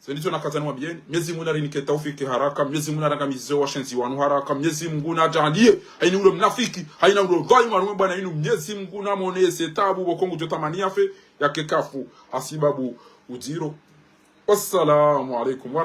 Ze ndizo nakazani wambieni. Mnyezi Mungu narinike taufiki haraka. Mnyezi Mungu narangamize washenzi wanu haraka. Mnyezi Mungu nadjaanliye hayina ulo mnafiki, hayina ulo dhwalimu harumwa bwana yinu. Mnyezi Mungu namonese tabu, pvoko ngudjo tamani yafe, yake kafu hasibabu udziro. Wassalamu alaikum wa